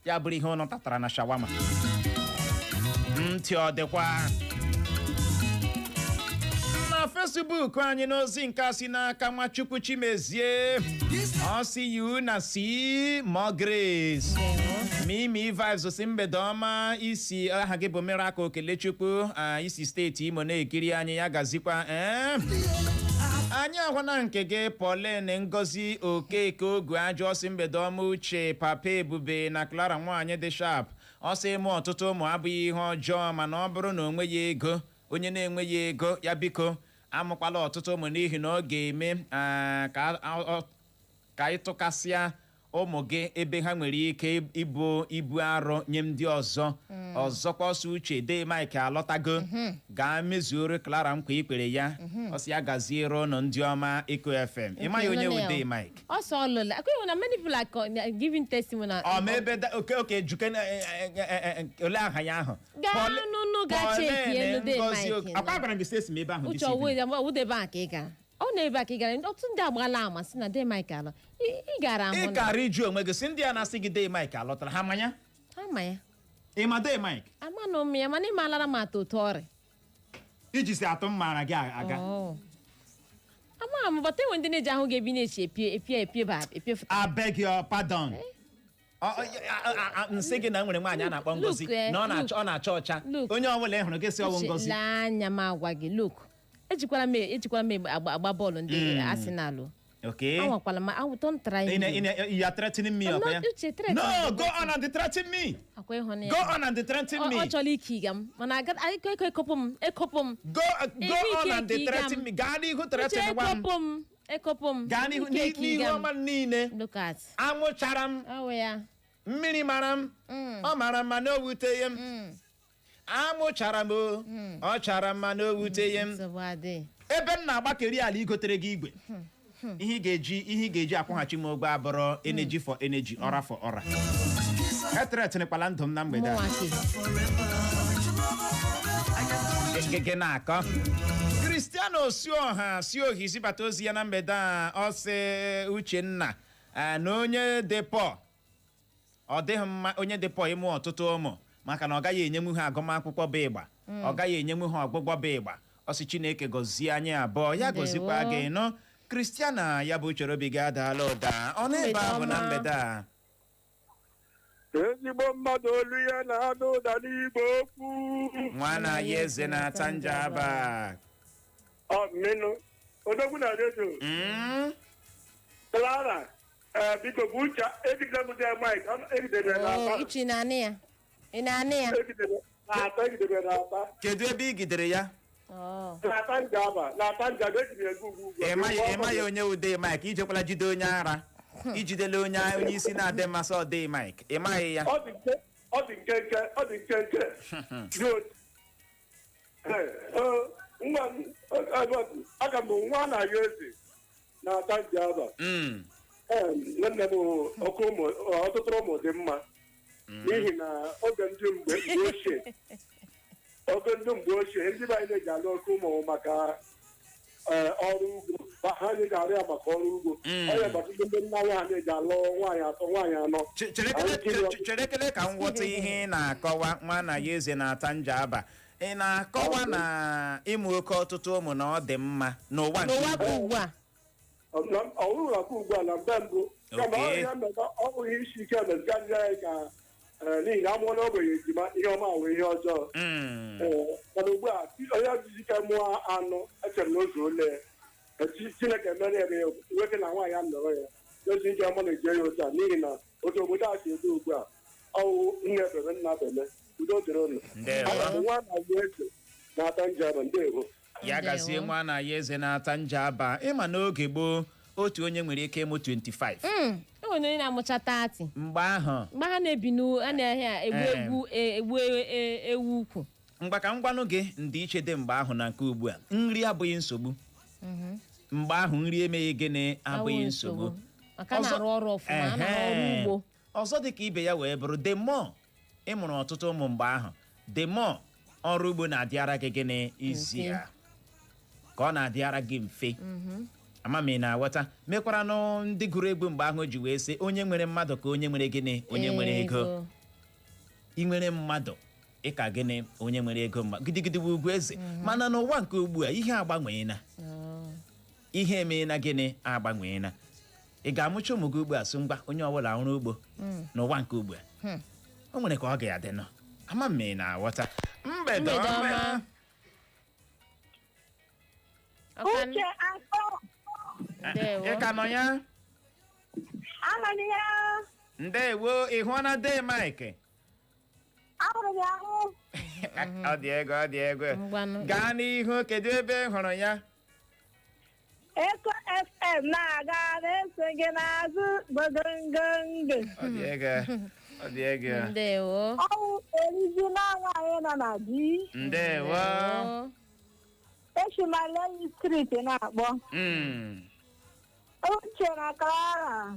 ya bụrụ ihe ụnụ tatara na shawarma. Ntị ọ dịkwa na Facebook anyị n'ozi nke a si n'aka Nwachukwu Chimezie, ọ si yu na si mo Grace Mimi Vibes, si mgbede ọma. Isi aha gị bụ Miracle Kelechukwu, isi steeti Imo na-ekiri anyị. Ya gazikwa. Ee, anyị ahụna nke gị, Pauline Ngozi Okeke Ogu Ajọ, ọsị mgbede ọma Uche, Papa Ebube na Clara nwaanyị dị sharp. Ọsị ịmụ ọtụtụ ụmụ abụghị ihe ọjọọ, mana ọ bụrụ na o nweghị ego, onye na-enweghị ego ya biko amụkwala ọtụtụ ụmụ, n'ihi na ọ ga-eme ka ịtụkasịa ụmụ gị ebe ha nwere ike ibu ibu arọ nye ndị ọzọ. Ọzọkwa, ọsọ Uche de Mike alọtago, gaa mezuoro Clara nkwa ikpere ya. Ọsị ya gaziere ụnụ ndị ọma Eko FM. Ịmaghị onye wụ de Mike? Ọsọ ọlụla akwa na many people are giving testimony. Ọ ma ebe oke juke ole aha ya ahụ? Gaa nụnụ, gaa check elu de Ngozi Mike. Akwa gwara m gị sị esi m ebe ahụ Uche, this evening. ọwụ ebe a ka ị gara? Ọ na ebe a ka ị gara? Ọtụtụ ndị agbala ama sị na de Mike alọ. Ị gara ahụ Ị na kara iju onwe gị sị ndị a na-asị gị de Mike alọtara, ha manya? Ama ya. Ị ma de Mike? Amanụ m ya, mana ị malara m atụ ụtọ ọrịa. Iji si atụ m mara gị aga. Oh. Ama m, bata enwe ndị na-eji ahụ ga-ebi na-echi epie epie epie ba epie fụta. I beg your pardon. Nsị gị na nwere nwaanyị a na-akpọ Ngozi Look, na ọ na-achọ, ọ na-acha ọcha. Look. Onye ọbụla ị hụrụ gị sị ọwụ Uche, Ngozi. lee anya m agwa gị, look, ejikwala m agba bọọlụ ndị Arsenal o. Anwakwala m awụ, don't try Ị me. You are threatening me, I'm ọkwa not ya? Uche, threatening No, me. go on and threaten me. Akwa ịhụnanya. Go on and threaten me. Ọ chọrọ ike ịga m, mana ekopụ m, ekopụ m. Go Enwe on ike and ka ịga threaten m. me. Gaa n'ihu Uche, threaten gwa m. ekopụ m, ekopụ m. Gaa n'ihu Ike ka n'ihu ịga m. ọma niile. Look at. Anwụchara m. Ọ ya. Mmiri mara m. Ọ mara mma na o wuteghị m. Anwụchara m o. Ọ chara mma na o wuteghị m. Nsogbu adị. Ebe m na-agbakeri ala igotere gị igwe, ihe ị ga-eji akwụghachi m ụgwọ abụrụ energy for energy, ọra for ọra. Ethreatenikwala ndụ m na mgbede a. Mụnwa ke. Gịgị na-akọ Cristiano Sioha Siohi zibata ozi ya na mgbede a. Ọ sị, Uchenna, na onye dị poor, ọ dịghị mma onye dị poor ịmụ ọtụtụ ụmụ, maka na ọ gaghị enyenwu ha agụmakwụkwọ bụ ịgba, ọ gaghị enyenwu ha ọgbụgbọ bụ ịgba. Ọ sị Chineke gọzie anyị abụọ ya. Ndewo. Gọzikwa gị nọ, Cristiana. Ya bụ uchere obi gị adaala ụda ọ na-ebe ahụ na mgbede a. Ezigbo mmadụ, olu ya na-ada ụda n'igbo okwu. Nwa na ya eze na-ata njaba. Ọ mmenụ odogwu na redio. Clara, ee, biko bụ uche egidere m dị mik egidere na Oh, ata. Uche, ị na-anị ya? Ị na-anị ya? Egidere na ata, egidere na ata. Kedu ebe ị gidere ya? Oh. Na ata njaba, na ata njaba, ejiri ego ugwu ugwu. Ị maghị onye ude Mike ijekwala jide onye ara, ijidele onye isi na-adị mmasị ọ dị Mike, ị maghị ya. Ọ dị nke, ọ dị nkenke, ọ dị nkenke. Good. Ee, nwa m, aga m nwa na-ayọ eze na-ata njaba. Ee, nwanne m, oke ụmụ, ọtụtụ ụmụ dị mma, n'ihi na oge ndị mgbe ochie, oge ndị mgbe ochie, ndị be anyị na-eji alụ oke ụmụ maka ọrụ ugbo. Ha na-eji arụ ya maka ọrụ ugbo. Ọ ya maka ndị nna anyị ha na-eji alụ nwaanyị atọ, nwaanyị anọ. Chere kele ka m ghọta ihe ị na-akọwa. Nwa na ya eze na-ata njaba, ị na-akọwa na ịmụ oke ọtụtụ ụmụ na ọ dị mma n'ụwa nke N'ụwa ugbu bụ a? ugbu a. Ọwụrụ akụ ugbu a na mgbe mbụ, kama ọ ya mere ọ bụghị isi ike mezigazị anyị ka n'ihi na amụọ n'ogbenye ejima, ihe ọma wee ihe ọjọọ. Ee, mana ugbu a onye jizi ike mụọ anụ, echere na ozu ole Chineke mere ya nwoke na nwaanyị a nọrọ ya ezi ike ọma na-eje ya otu a, n'ihi na otu obodo a si edo ugbu a, ọwụ nne beme, nna beme. Udo dịrị ụnụ. Ndewo. Aga m nwa na eze na-ata njaba, ndewo. Ya gazie. Ndewo. Nwa na ya eze na-ata njaba, ịma n'oge gboo otu onye nwere ike ịmụ 25. E nwere onye na-amụcha 30. Mgbe ahụ Mgbe ha na-ebi n'u a na-ahịa egbu egbu egbu ewu ukwu. Mgba ka m gwanụ gị ndịiche dị mgbe ahụ na nke ugbu a. Nri abụghị nsogbu mgbe ahụ, nri emeghị gịnị, abụghị nsogbu. Maka a na-arụ ọrụ ọfụma, a na-arụ ọrụ ugbo. Ọzọ dị ka ibe ya wee bụrụ, the more ị mụrụ ọtụtụ ụmụ mgbe ahụ, the more ọrụ ugbo na-adịara gị gịnị, izi Mfe. ya ka ọ na-adịara gị mfe. Ama m ị na-aghọta. Mekwaranụ ndị gụrụ egwu mgbe ahụ ji wee sị, onye nwere mmadụ ka onye nwere gịnị, onye nwere ego. Ị nwere mmadụ, ịka gịnị, onye nwere ego mma gidigidi bụ ugwu eze. Mana n'ụwa nke ugbu a, ihe agbanweela. Ihe emeela gịnị, agbanweela. Ị ga-amụcha ụmụ gị ugbu a, sị ngwa, onye ọbụla ọrụ ugbo. N'ụwa nke ugbu a, o nwere ka ọ ga-adị nọ. Ama m ị na-aghọta. Mgbede Mgbede ọma. ọma. Uche atọ. Ndewo. Ị ka nọ ya? Anọ ya. Ndewo. Ị hụọna dee Mike? Ahụrụ m ya ahụ. Ọ dị ego, ọ dị ego. Ngwanụ. Gaa n'ihu, kedu ebe ị hụrụ ya? Eko FM na-aga na-eso gị n'azụ gbogongong. Ọ dị ego, ọ dị ego. Ndewo. Ọwụ erizi na nwaanyị nọ na di. Ndewo. Esi ma Leyi Street na-akpọ. Uche na Clara,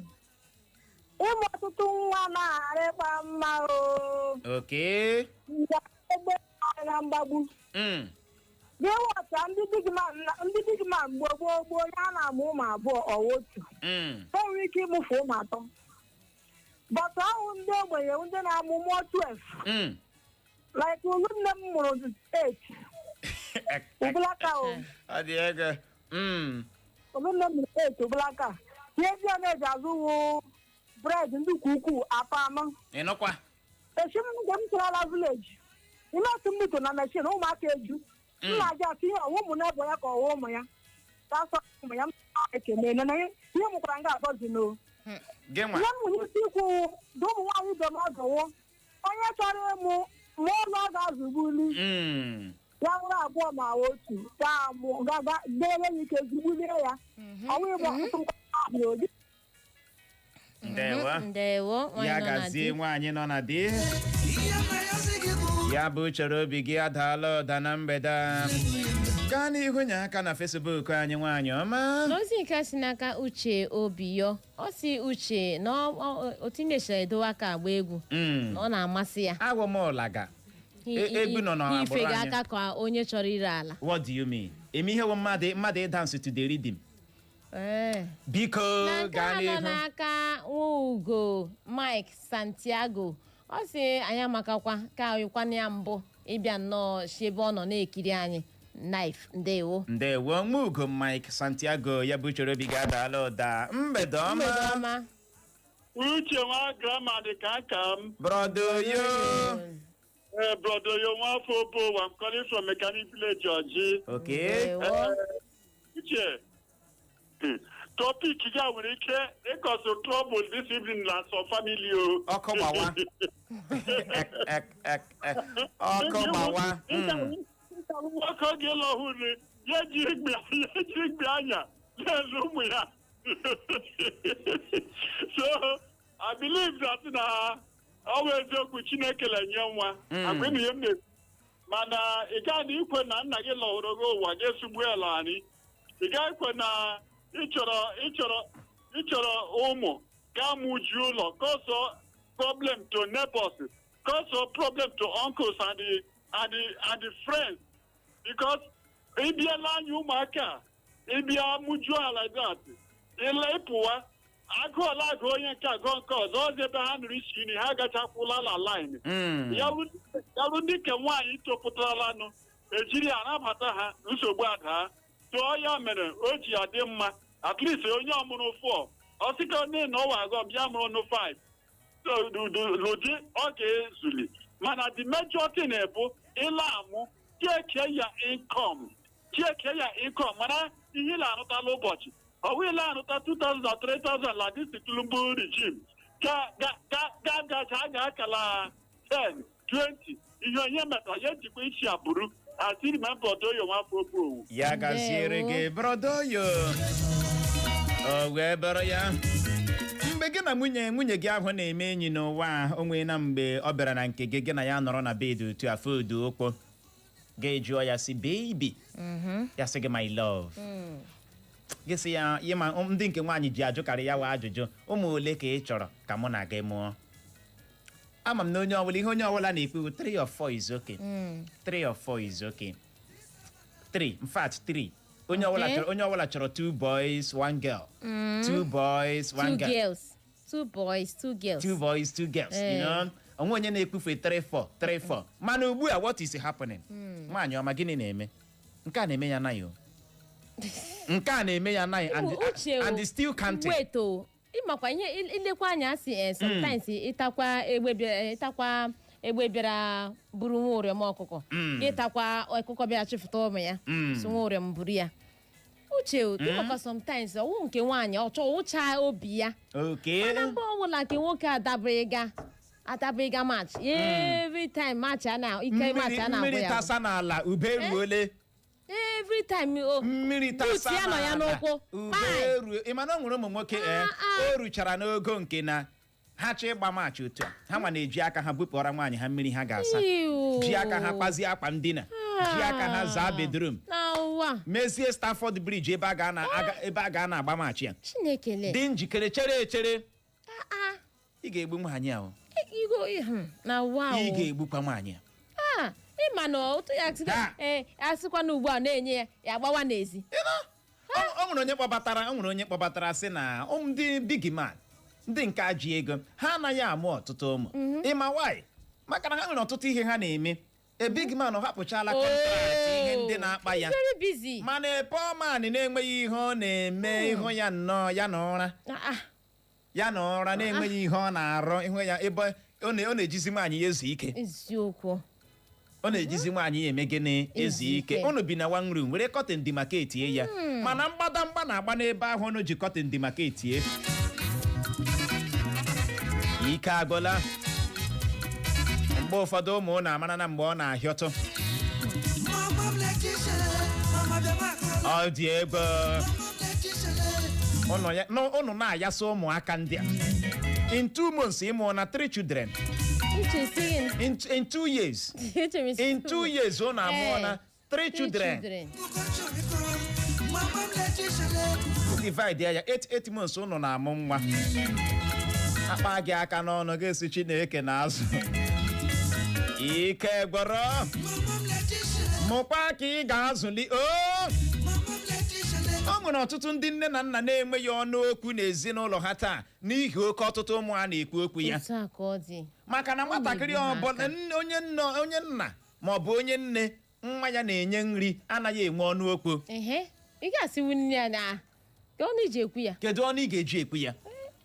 ịmụ ọtụtụ nwa na-aghara ịkpa mma o. Nga egbe na mgbagbu. Gị ghọta ndị big man ndị big man gboo gboo gboo ya na-amụ ụmụ abụọ ọwa otu. O nwere ike ịmụfu ụmụ atọ, but ọwụ ndị ogbenye, ndị na-amụ mụọ 12, like olu nne m mụrụ 8 ụbụlaka o. Ọ dị ego. Olu nne m mụrụ 8 ụbụlaka. Ihe ndị a na-eji azụ wụ bread ndị ukwu ukwuu atọ anọ. Ị nụkwa? Esi m mgbe m tụrụla village ile otu m bito na machine ụmụaka eju. Nna gị asị ihe ọwụ ụmụ na-ebo ya ka ọwụ ụmụ ya ka asọ ụmụ ya. M ekene na ihe mụkwara nga agọzi no. Gị nwa. Ihe m nwere ike ikwu dị, ụmụ nwaanyị ibe m ọdọwụ, onye chọrọ ịmụ mụọ ụlọ ọ ga-azụgbuli ya nwere abụọ ma otu ga-amụ gaga dere ya ike zugbulie ya ọnwa ịgba ọtụtụ nkwado. Ndewo. Ndewo. Nwaanyị Ya nọ na gazie. di. Nwaanyị nọ na di, ya bụ chere obi gị adaala ụda na mgbede a. Gaa n'ihu, nye aka na Facebook anyị, nwaanyị ọma. N'ozi nke si n'aka Uche Obiyo, ọ si Uche na otu na-echere edowe aka agba egwu na ọ na-amasị ya. Agwọ m ụlaga. Egwu nọ n'agbụrụ Ifega anyị. aka ka onye chọrọ ire ala. What do you mean? Eme ihe wụ mmadụ ịdance to the rhythm. Ee. Biko, Na nke gaa a nọ n'ihu. N'aka Nwaugo Mike Santiago, ọ sị anyị amakakwa ka anyịkwana ya mbụ ịbịa nnọọ si ebe ọ nọ na-ekiri anyị live. Ndewo. Ndewo, Nwaugo Mike Santiago. Ya bụ uchoro obi ga-adala ụda. Mgbede ọma. Mgbede ọma. Uche nwa grama dị ka aka m. Brother yo. Brother yo, nwafọ Obo, I'm calling from Mechanic Village, Oji. Okay. Ndewo. Uche, topic ya nwere ike ịcause trouble this evening na some family o. Ọkụ gbawa. Ek, ek, ek, ek. Ọkụ gbawa. Nwoke oge ịlụ ọhụrụ ya jiri igbe anya na-ele ụmụ ya. So I believe that na ọ bụ eziokwu, Chineke na-enye nwa. Agwa ịnụ ihe m na-ekwu, mana ị gaghị ikwe na nna gị lọhụrụ gị ụwa ga-esugbu ala anyị. Ị gaghị ikwe na ịchọrọ ụmụ gaa mụju ụlọ, cause problem to neighbors, cause problem to uncles and the friends, because ịbịala anya ụmụaka, ịbịa mụjuo ala like that, ịla ịpụwa agụọla agụ onye nke agụ nke ọzọ ọzọ ebe ha nụrụ isi nri ha agachakwụla la line. Ya bụ ndị nke nwaanyị topụtaralanụ ejiri ya anabata ha, nsogbu adaa. Tụọ ya mere o ji adị mma at least onye ọmụrụ 4, ọ sịka nne na ọwa agọ bịa mụrụ nụ 5 n'ụdị ọ ga-ezuli. Mana the major thing bụ ịla amụ, check ya income, check ya income, mana ihe ị na-arụtala ụbọchị ọ bụ ile arụta 2000 or 3000 la this Tinubu regime ga ga ga ga gacha ga akala 10 20 ihe onye metara ya ejikwa isi abụrụ asị. Remember Odoyo, nwafọ Obu. Ya gaziere Ndewo. gị, brother yo. O wee bụrụ ya, mgbe gị na nwunye gị ahụ na-eme enyi n'ụwa a, o nwee na mgbe ọ bịara na nke gị, gị na ya nọrọ na bed otu afọ odu ụkwụ, gị jụọ ya si, "Baby," ya sị gị, "My love." Gị sị ya ihe ma ndị nke nwaanyị ji ajụkarị ya wa ajụjụ: "Ụmụ ole ka ị chọrọ ka mụ na gị mụọ?" Ama m na onye ọbụla, ihe onye ọbụla na-ekwu, 3 or 4 is okay. 3 or 4 is okay. 3, in fact 3. Onye ọbụla chọrọ, onye ọbụla chọrọ two boys, one girl, two boys, one Two girl. girls, two boys, two girls. Two boys, two girls, you know, onwe onye na-ekwufe 3 4 3 4. Mana ugbu a, what is happening, nwaanyị ọma? Gịnị na-eme? Nke a na-eme ya naghị o, nke a na-eme ya naghị and, Uche o, and still counting. Wait o, ịmakwa ihe ilekwa anya asị, sometimes ịtakwa egbe bịara, ịtakwa egbe bịara buru nwa ụrịọm ọkụkọ, gị takwa ọkụkọ bịara chịfụta ụmụ ya, so nwa ụrịọm buru ya. Uche o, ịmakwa sometimes ọwụ nke nwaanyị ọ chọọ ụcha obi ya. Mana mgbe ọbụla nke nwoke adabịga match, every time match a na ike match a na-agwụ Mmiri ya. Tasa n'ala, ube ruole. Every time o Mmiri tasa buut ya nọ ya n'ala, n'ụkwụ. ube Kpai. ruo. Ị ma na o nwere ụmụ nwoke, Ah, ah. o ruchara n'ogo nke na ha chọọ ịgba match otu a, ha nwa na-eji aka ha bupụọra nwaanyị ha mmiri ha ga-asa, Iu. ji aka ha kpazie akwa ndina, ji aka ha zaa bedroom, Na ụwa. mezie Stafford Bridge ebe a ga-ana ebe a ga-ana agba match ya. Chinekele. Dị njikere, chere echere. Ah, ah. Ị ga-egbu nwaanyị ahụ. Igo na ụwa Ị o. ga-egbukwa nwaanyị a. Ah, ịma na otu ya Ah. ee, asịkwa na ugbu a na-enye ya, ya agbawa n'ezi. O nwere onye kpọbatara, o nwere onye kpọbatara sị na ụmụ ndị big man, ndị nke a ji ego, ha anaghị amụ ọtụtụ ụmụ. Ịma why? Maka na ha nwere ọtụtụ ihe ha na-eme. A big man, ọ hapụchala contract, ihe ndị na-akpa ya. He's very busy. Mana a poor man na-enweghị ihe ọ na-eme, ịhụ ya nnọọ, ya na ụra, Ah, ah. ya na ụra, na-enweghị ihe ọ na-arụ, ịhụ ya ebe ọ na-ejizi nwaanyị ya ezu ike. Eziokwu. Ọ na-ejizi nwaanyị ya eme gịnị? Ezu Ezu ike. ike. Unu bi na one room, were curtain demarcate ya, mana mgbadamgba na-agba n'ebe ahụ unu ji curtain demarcate. Ike agwụla. Mgbe ụfọdụ ụmụ unu amara na mgbe ọ na-ahịọtụ. Mama m Letitia, mama bịa makọrọ. Ọ dị ego. Mama m Letitia. Ụnụ ya ụnụ na-ayasa ụmụaka ndị a. In 2 months, ịmụọ na three children. Uche singing. In 2 years. Uche In 2 years, ụnụ amụọ na Three children. Children. Divide ya 8 8 months ụnụ na-amụ nwa. Akpa gị aka n'ọnụ, ga-esi Chineke na-azụ ike gwọrọ. Mụkwa ka ị ga-azụli o. O nwere ọtụtụ ndị nne na nna na-enweghị ọnụ okwu n'ezinụlọ ha taa n'ihi oke ọtụtụ ụmụ a na-ekwu okwu ya. Otu a ka ọ dị. Maka na nwatakịrị na-egbu ha ọbụla aka. Onye nna, onye nna ma ọ bụ onye nne nwa ya na-enye nri anaghị enwe ọnụ okwu. Ehe, ị ga-asịwu nne ya na ka ọnụ iji ekwu ya. Kedu ọnụ ị ga-eji ekwu ya?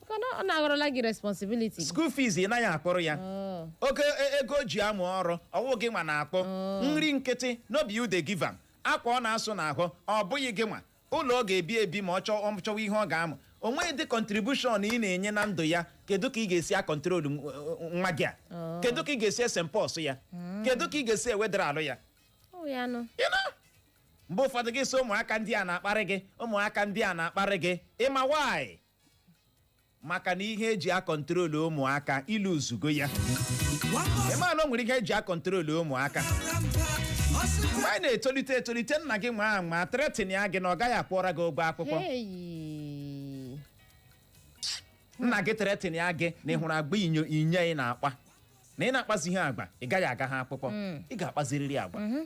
Ka ọ na-aghọrọla gị responsibility gị. School fees ị naghị akpọrọ ya. Oh. Oke ego o ji amụ ọrụ, ọwụ gị nwa na-akpọ. Nri nkịtị, no be you dey give am. Akwa ọ na-asụ n'ahụ, ọ bụghị gị nwa. Ụlọ ọ ga-ebi ebi ma ọ chọọ, ọ chọwa ihe ọ ga-amụ, o nweghị dị contribution ị na-enye na ndụ ya. Kedu ka ị ga-esi a-control nwa gị a? Kedu ka ị ga-esi ese-impose ya? Kedu ka ị ga-esi ewedara alụ ya? Ọ ya nụ. You know? Mgbe ụfọdụ gị sị ụmụaka ndị a na-akparị gị, ụmụaka ndị a na-akparị gị. Ịma why? Maka na ihe eji a-control ụmụaka ilu uzugo ya. Ịma na o nwere ihe eji a-control ụmụaka? Mgbe anyị na-etolite etolite, nna gị nwa anwa threaten ya gị na ọ gaghị akwụọra gị ụgwọ akwụkwọ. Hey. Nna gị threaten ya gị na ị hụrụ agba inyo inye ị na-akpa, na ị na-akpazi ihe agba, ị gaghị aga ha akwụkwọ. Ị ga-akpazirịrị agwa,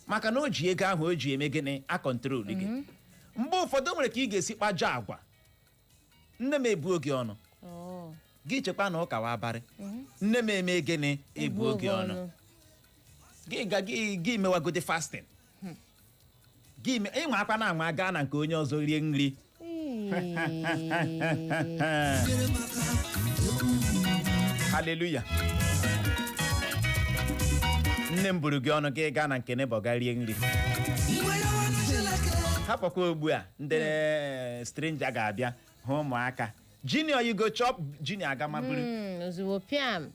maka na o ji ego ahụ o ji eme gịnị? A-control gị. Mgbe ụfọdụ o nwere ka ị ga-esi kpajọ agwa, nne m ebuo gị ọnụ. Oh. Gị chekwa na ụka wa abarị, nne m eme gịnị? Ebuo gị ọnụ. Gị ga gị mewagode fasting gị ịnwa akwa na anwa gaa na nke onye ọzọ rie nri. Hey. Haleluya! Nne m buru gị ọnụ, gị gaa na nke neighbour ga rie nri. Hapụkwa ugbu a, ndị stranger ga-abịa hụ ụmụaka. Junior, you go chop. Junior agamaburu. Ozugbo piam.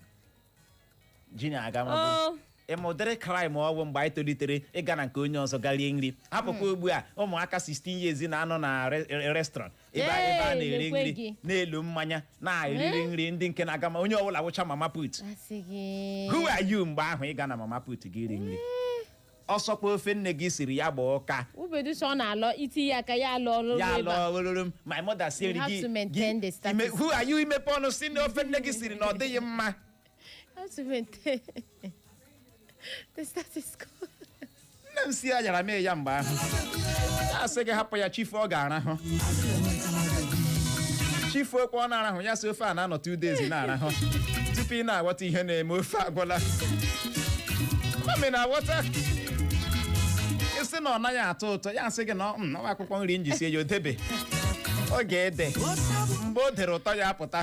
Junior agamaburu. Oh. Ịma ụdịrị crime ọwụ mgbe anyị tolitere, ịga na nke onye ọzọ ga rie nri? Hapụkwa ugbu a, ụmụaka 16 years na-anọ na restaurant ebe a Hey, na-eri lekwe nri, gị. na-elu mmanya, na-eriri nri. Ndị nke na-aga ma onye ọbụla wụcha mama put. Asị gị. Who are you mgbe ahụ ịga na mama put gị iri nri? Ọsọkwa ofe nne gị siri ya gbaa ụka. Ubedu sọ ọ na-alọ itinye aka ya alọ ọrụ Ya ebe a. lụọ ororo m, my mother siri. You have Gị to maintain the status. Who are you imepe ọnụ si na ofe nne gị siri na ọ dịghị mma? Have to maintain the status quo. Nne m si ya yara mee ya mgbe ahụ, ya asị gị hapụ ya, chifu ọ ga-arahụ, chifu okwe ọ na-arahụ. Ya si ofe a na-anọ 2 days na-arahụ tupu ị na-aghọta ihe na-eme, ofe agwụla. Mami na-aghọta isi na ọ naghị atọ ụtọ. Ya asị gị na ọ akwụkwọ nri nji sie ya, odebe ọ ga-ede. Mgbe o dere, ụtọ ya apụta.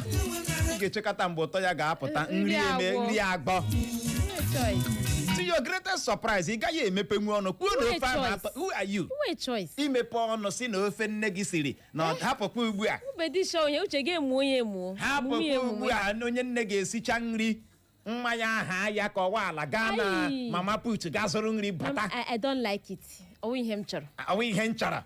Ị ga-echekọta mgbe ụtọ ya ga-apụta. Nri Nri eme agwọ. nri agbọ. No choice. To your greatest surprise, ị gaghị emepenwu ọnụ kwuo na Nwee ofe ahụ choice. atọ. Who are you Nwee choice. imepe ọnụ si na ofe nne gị siri na ọ hapụkwa ugbu a? Ubedisha onye uche gị emuo ya emuo. Hapụkwa Emume ya ugbu emume. a, onye nne ga-esicha nri mmanya aha ya ka ọwa ala gaa na Ai. mama put gaa zụrụ nri bata. I don't like it. Ọ wụ ihe m chọrọ. Ọwụ ihe m chọrọ.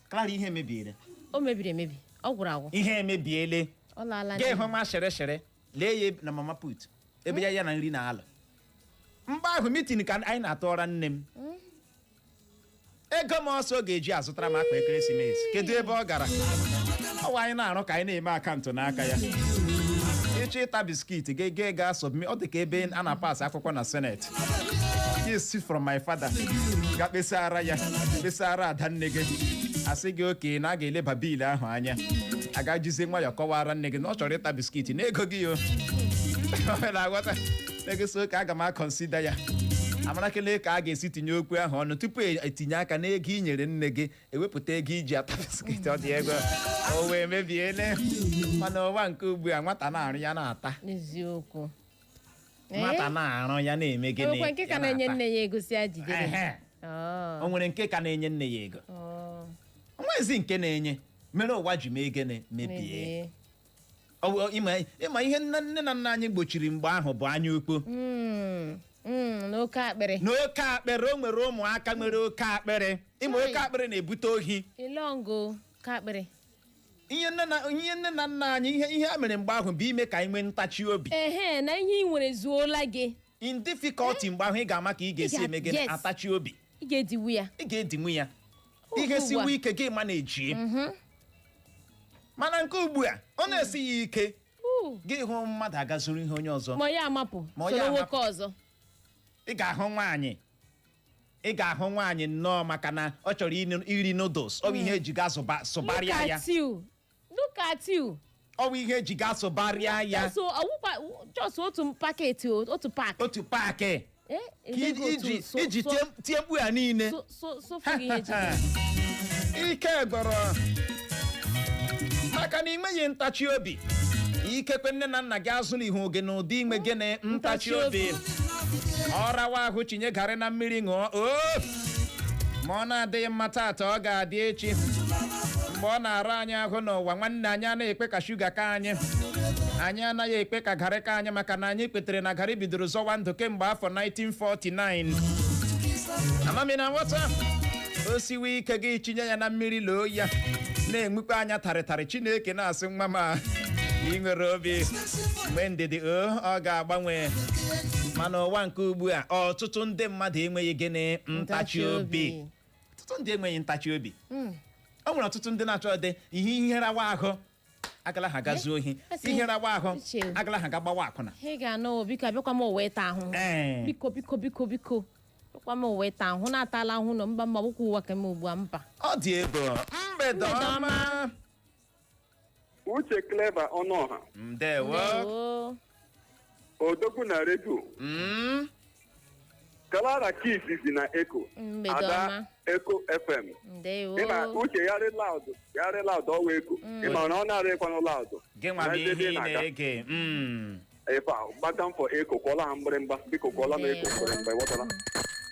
Clara, ihe mebiere. O mebiri emebi. Ọ gwụrụ agwụ. Ihe emebiele. Ọ laala Ga n'iyi. ịhụ ma shịrị shịrị lee ya na mama put ebe ya ya na nri na-alụ. Mgbe ahụ meeting ka anyị na-atụọra nne m ego m ọsọ ga-eji azụtara m akpa ekeresimesi. Kedu ebe ọ gara? Ọwa anyị na-arụ ka anyị na-eme account n'aka ya. Ịchọ ịta biscuit ga ga ga submit. Ọ dị ka ebe a na-apasị akwụkwọ na senate. Yes, from my father ga kpesara ya, kpesara ada nne gị, asị gị oke na a ga-eleba bill ahụ anya, aga jizie nwayọọ kọwara nne gị na ọ chọrọ ịta biscuit na ego gị. O na-aghọta na-egosi oke aga m a-consider ya, amarakele ka a ga-esi tinye okwu ahụ ọnụ tupu etinye aka n'ego i nyere nne gị, ewepụta ego iji ata biscuit. Ọ dị ego o wee mebiele. Mana ụwa nke ugbu a, nwata na-arụ ya na-ata. N'eziokwu. Nwata na-arụ ya na-eme gịnị? Enwekwa nke ka Ya na-enye na-ata. nne ya ego si ya jidere. Ehe. Oh. O nwere nke ka na-enye nne ya ego? Oh. Nwezi nke na-enye mere ụwa ji mee gịnị? Mebie. Mebie. Ịma ihe nne nne na nna anyị gbochiri mgbe ahụ bụ anya ukwu N'oke akpịrị. Na oke akpịrị. O nwere ụmụaka nwere oke akpịrị. Ịma oke akpịrị na-ebute ohi. Ilongo oke akpịrị. Ihe nne na nna anyị, ihe ha mere mgbe ahụ bụ ime ka anyị nwee ntachi obi. Ehe, na ihe ị nwere zuola gị. In difficulty, mgbe ahụ ị ga-ama ka ị ga-esi eme gịnị? Atachi obi. Ị ga-ediwu ya. Ị ga-edinwu ya. Ugbu Ihe a. siwe ike, gị ma na-ejie, mana nke ugbu a ọ na-esi ya ike, gị hụ mmadụ agazuru ihe onye ọzọ. Ma ya amapụ. Ma ọ ya Soro amapụ. nwoke ọzọ. Ị ga-ahụ nwaanyị nnọọ maka na ọ chọrọ iri noodles, ọ bụ ihe eji ga sụbarịa Look ya. at you, look at you. Ọ bụ ihe eji ga sụbarịa ya. Just ọwụkwa just otu packet o, otu pack. Otu pack. Eh, Ka iji iji iji tie mkpu ya niile. Sofu gị ihe ji. Ike gwọrọ maka na ị nweghị ntachi obi. Ikekwe nne na nna gị azụlighị oge n'ụdị inwe gịnị? Ntachi obi. Ọ rawa ahụ chinye garị na mmiri ṅụọ o, ma ọ na-adịghị mma taata, ọ ga-adị echi. Mgbe ọ na-ara anyị ahụ n'ụwa, nwanne, anyị anaghị ekpe ka shuga ka anyị, anyị anaghị ekpe ka garị ka anyị, maka na anyị kpetere na garị bidoro zọwa ndụ kemgbe afọ 1949. Amami na nghọta o siwe ike, gị tinye ya na mmiri, loo ya, na-enwekwa anya tarịtarị. Chineke na-asị, nwa ma ị nwere obi mgbe ndidi o, ọ ga-agbanwe. Mana ụwa nke ugbu a, ọtụtụ ndị mmadụ enweghị gịnị? Ntachi obi. Ọtụtụ ndị enweghị ntachi obi. O nwere ọtụtụ ndị na-achọ dị ihe rawa ahụ, agala ha gazuo ohi. Asị, Ihe rawa ahụ, Uche. agala ha ga gbawa akwụna. Ị ga-anụ, biko, abịakwa m ụwa ịta ahụhụ. Biko, biko, biko, biko, abịakwa m ụwa ịta ahụhụ, na-atala ahụhụ nọ mba mba, bụkwa ụwa ka m ugbu a, mba. Ọ dị ego. Mgbede Mgbede ọma. ọma. Uche, Clever Ọnụọha. Ndewo. Ndewo. Odogwu na redio. Clara Kiss si na Eko. Mgbede Ada ọma. Eko FM. Ndewo. Ịma Uche, yarị loud, yarị loud, ọwa Eko. Ịma na ọ na-arịkwanụ loud. Gị nwa bụ Na ihe ebe ị ị na-aga. na-ege. Ife a, gbata m for Eko, kwọla ha mgbịrịmgba. Biko, kwọla m Eko mgbịrịmgba, ịghọtala?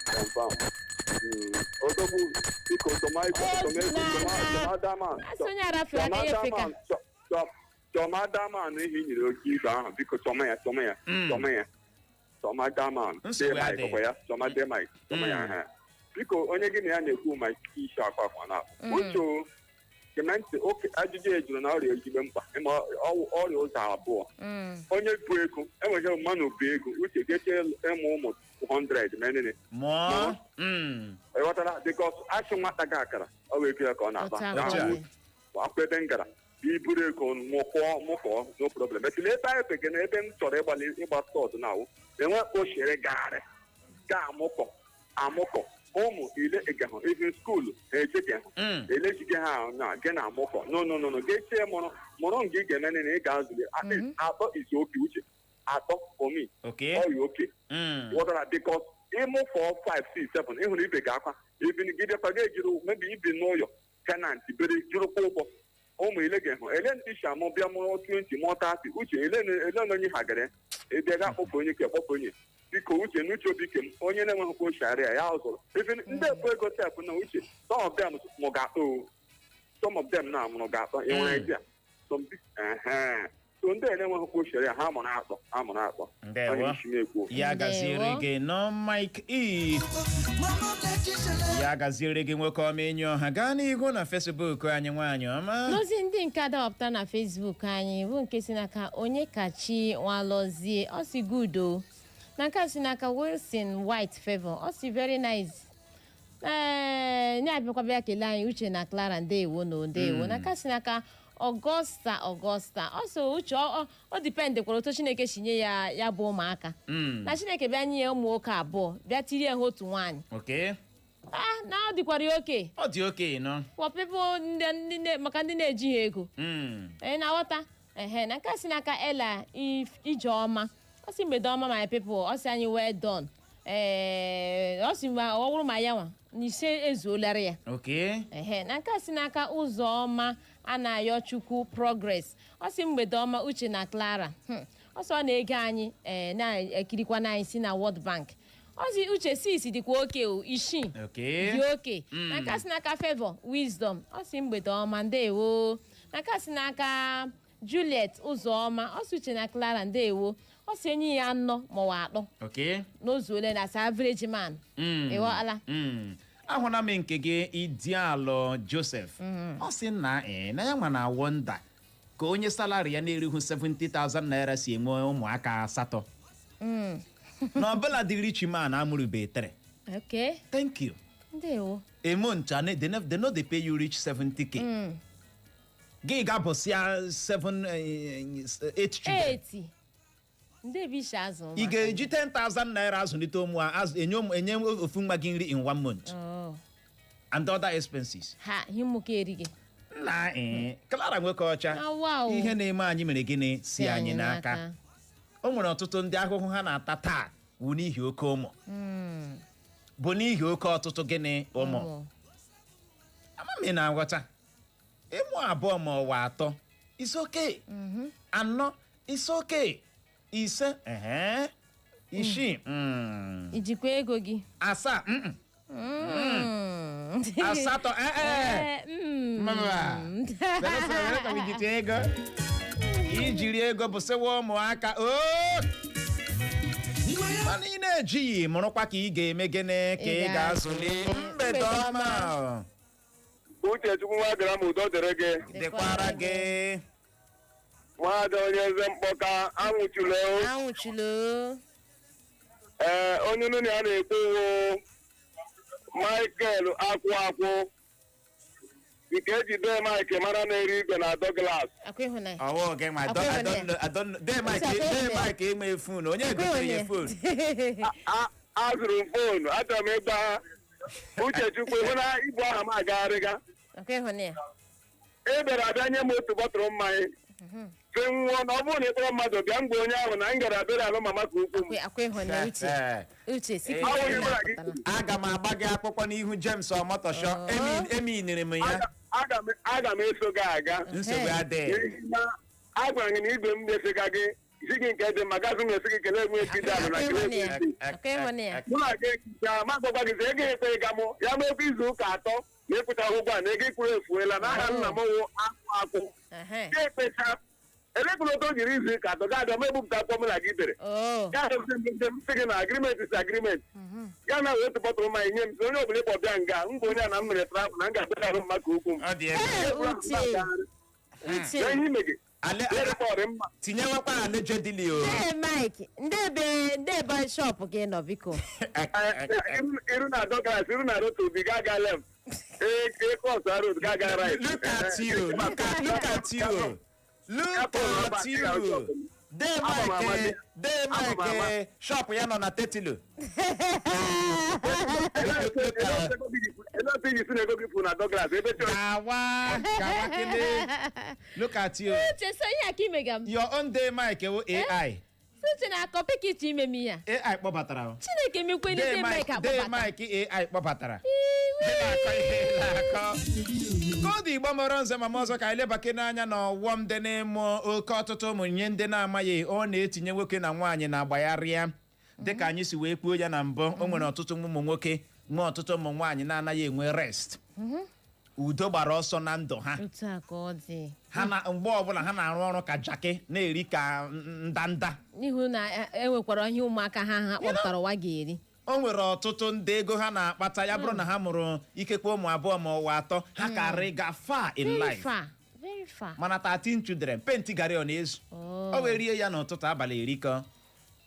Confirm. Odogwu, biko, tọma Eko, tọma Eko, tọma Dama. Asị onye arafere aka ya efeka. Chọma Daman, ihe i nyere oke ibe ahụ, biko, chọma ya, chọma ya, chọma ya, chọma Daman. Nsogbu Dee Mike adịghị. ọkwa ya, chọma Dee Mike, chọma ya. Ha, biko, onye gị na ya na-ekwu ma isi akwa akwa na uche o, gee ntị. Oke ajụjụ e jụrụ na ọrịa ezigbo mkpa. Ịma ọrịa ụzọ abụọ. Onye bụ ego enweghị mmanụ bụ ego, Uche, geche ịmụ ụmụ 100 ma enene. Mụọ. Ịghọtara? Because achụ nwata gị akara, ọ bụ ego ya ka ọ na-akpa. Otu Ya a. ahụ akwụ ebe m gara iburu ego mụkọọ mụkọọ, no problem. Etile ebe anyị peke na ebe m chọrọ ịgbalị ịgba stọd na awụ enwe kpochiri garị ga amụkọ amụkọ ụmụ ile egahụ, even school ejegahụ. Elejige ha na gị na amụkọ, no, no, no, no, ga-echie mụrụ mụrụ nke ị ga-eme na ị ga-azụli at least atọ is okay. Uche, atọ for me. Ọya oke. Ghọtara? Because ịmụ 4, 5, 6, 7, ịhụrụ ibe gị akwa even gị bịakwa gị ejiri maybe ibi n'ụlọ tenant bere jirụkwa ụgwọ ụmụ ile gị hụ ele ndị isi amụ bịa mụrụ 20, mụọ 30. Uche, ele ele na onye ha gara ịbịa ga akpọpụ onye ka akpọpụ onye. Biko Uche, n'uche obi ke m, onye na-enweghịkwa ochigharị ya ya zụrụ. Even ndị ekwu ego sef na Uche, some of them mụ ga-akpọ o, some of them na mụrụ ga-akpọ. Ị nwere idea? Some ehe. So ndị a na-enweghịkwa ochigharị ya, ha mụrụ akpọ, ha mụrụ akpọ. Ndewo. Onye isi na-ekwu. Ya gaziere Ndewo. gị nọ, Mike E. Ya gaziere gị, nwoke ọma, enyi ọha. Gaa n'ihu na Facebook anyị, nwaanyị ọma. N'ozi ndị nke adawapụta na Facebook anyị bụ nke si n'aka onye kachi nwalọzie, ọ si good o. Na nke a si n'aka Wilson White Favor, ọ si very nice. Ee, na-abịakwa bịa kelee anyị, Uche na Clara, ndewo na ndewo. Na nke a si n'aka Augusta Augusta, ọ sị Uche, ọ dipendekwara otu Chineke si nye ya ya bụ ụmụaka. Na Chineke bịa nye ya ụmụ nwoke abụọ, bịa tirie ha otu nwaanyị. Ah, na ọ dịkwara ya oke. Ọ dị oke nọ. For people ndị maka ndị na-ejighị ego. Ị na-aghọta? Ehe. Na nke a si n'aka Ela Ijeọma, ọ sị mgbede ọma, my people. Ọ sị anyị well done. Ee, ọ sị ma ọ bụrụ ma ya nwa na ise ezuolara ya. Ehe. Na nke a si n'aka Ụzọma a na-ayọ Chukwu Progress, ọ sị mgbede ọma, Uche na Clara. Ọ sị ọ na-ege anyị, ee, na-ekirikwa na anyị si na World Bank. Ọ sị Uche, sis dịkwa oke o, isii dị oke. Na nke a si n'aka Favor Wisdom, ọ sị mgbede ọma, ndewo. Na nke a si n'aka Juliet Ụzọma, ọ sị Uche na Clara, ndewo. Ọ sị enyi ya anọ maọbụ atọ n'ozu ole na asa average man. Ịghọọla? Ahụla m nke gị, Idialụ Joseph. Ọ sị na ee, na ya nwa na wonder ka onye salary ya na-erihu 70,000 naira si enwe ụmụaka asatọ. Na ọbụla dị rich man amụrụbe three. Thank you. Ndewo. A month and they no dey pay you reach 70K. Gị ga-abụsịa 7, 8 children. Eti ndị ebe isi azụ Ị ga-eji 10,000 naira azụlite ụmụ a, enye ofu nwa gị nri in one month Oh. and other expenses. Ha ihe ụmụka erighị. Nna, ee, Clara nwoke ọcha. Awa o. Ihe na-eme anyị mere gịnị si anyị n'aka. O nwere ọtụtụ ndị ahụhụ ha na-ata taa bụ n'ihi oke ụmụ, bụ n'ihi oke ọtụtụ gịnị? Ụmụ. Ama m ị na-aghọta. Ịmụ abụọ ma ọwa atọ is okay, anọ is okay, ise ehe, isii, Ijikwa ego gị? Asaa, asatọ, ee. Mama. Belụsọ were ka ijite ego, ijiri ego bụsịwa ụmụaka o, mana ị na-ejighị mụrụkwa ka ị ga-eme gịnị ka ị ga-azụli. Mgbede ọma. Uchechukwu nwa gara m, udo dịrị gị. Dịkwara gị. Nwaada onye eze mkpọka, anwụchule o. Anwụchilo. Ee, onye nụ na ya na-ekwu wo Michael Akwụ Akwụ nke eji dee Mike mara na-eri igwe na Douglas. Akwa ịhụnanya. Ọwụ gị ma. Akwa ịhụnanya. Dee Mike, dee Mike enwe phone, onye gotere ya phone? Azụrụ m phone, achọrọ m ịgba Uchechukwu hụ na ibu aha m agagharịga. Akwa ịhụnanya. Ị bịara abịa nye m otu bọtụlụ mmanya sị nwụọ na ọ bụrụ na ị kpọrọ mmadụ bịa mgbe onye ahụ na m gara abịara alụ mama ka ukwu m. Akwa ịhụnanya, Uche. Uche si. Awụghị mụ na gị. Aga m agba gị akwụkwọ n'ihu James Ọmọtọshọ. Eminiri m ya. Aga m eso gị aga. Nsogbu adịghị. N'ihi na a gwara gị na igwe m na-esega gị isi gị nke dị mma gazi m esi gị kelee enwe esi dị alụ na kelee enwe esi. Akwa ịhụnanya. Mụ na gị ekwucha ma gwakwa gị sị ego ekwe ịga mụ ya mekwa izu ụka 3 na ekwụchaghị ụgwọ a na ego ikwuru efuela n'aha nna m wụ akwụ akwụ. Ya ekpecha elekwuru otu o jiri izu ụka 3 ga-abịa ma ebupụta akwụkwọ mụ na gị dere. Ya hụzi m ndị m sị gị na agreement is agreement, ya na wee tụpọtụrụ mmanya nye m sị onye ọbụla ịkpọ bịa nga mgbe onye a na m mere travel na m ga-abịa arụ mma ka ukwu m. Ọ dị egwu. Ee, Uche, Uche. Ya ihe ime gị Ale- mma Tinyewekwa allegedly o. Ee, Mike, ndebe shop gị nọ, biko? Iru na Douglas, iru na Rotobi, ga aga left, ee, cross road, ga aga right. Look at you, look at you, look at you. Dee Mike, dee Mike, shop ya nọ na Tetilo. Ele otu iji si na ego gị pụ na Douglas ebe chọrọ. Gawa gawa kele, look at you. Uche, so ihe a ka imega m? Your own day Mike wo AI. Si Uche na akọpi ka iche ime m ihe a. AI kpọbatara o. Chineke mekwe Dee ndị Mike Mike, dee akpọbata. Mike AI kpọbatara. Ị na-akọ ihe ị na-akọ. Koodu Igbo mọrọ nze ma m ọzọ, ka anyị lebake n'anya na ọghọm dị n'ịmụ oke ọtụtụ ụmụ nye ndị na-amaghị. Ọ na-etinye nwoke na nwaanyị na-agbagharịa dịka anyị si wee kwuo ya na mbụ. O nwere ọtụtụ ụmụ nwoke nwee ọtụtụ ụmụ nwaanyị na-anaghị enwe rest, udo gbara ọsọ na ndụ ha. Otu a ka ọ dị. Ha na mgbe ọbụla ha na-arụ ọrụ ka jaki na-eri ka ndanda. N'ihu na enwekwara ihe ụmụaka ha ha kpọpụtara ụwa ga-eri. O nwere ọtụtụ ndị ego ha na-akpata, ya bụrụ na ha mụrụ ikekwe ụmụ abụọ ma ọwa atọ, ha karị ga far in Very life. far, very far. Mana 13 children, penti garị ọ na-ezu? O wee rie ya n'ụtụtụ, abalị erikọ,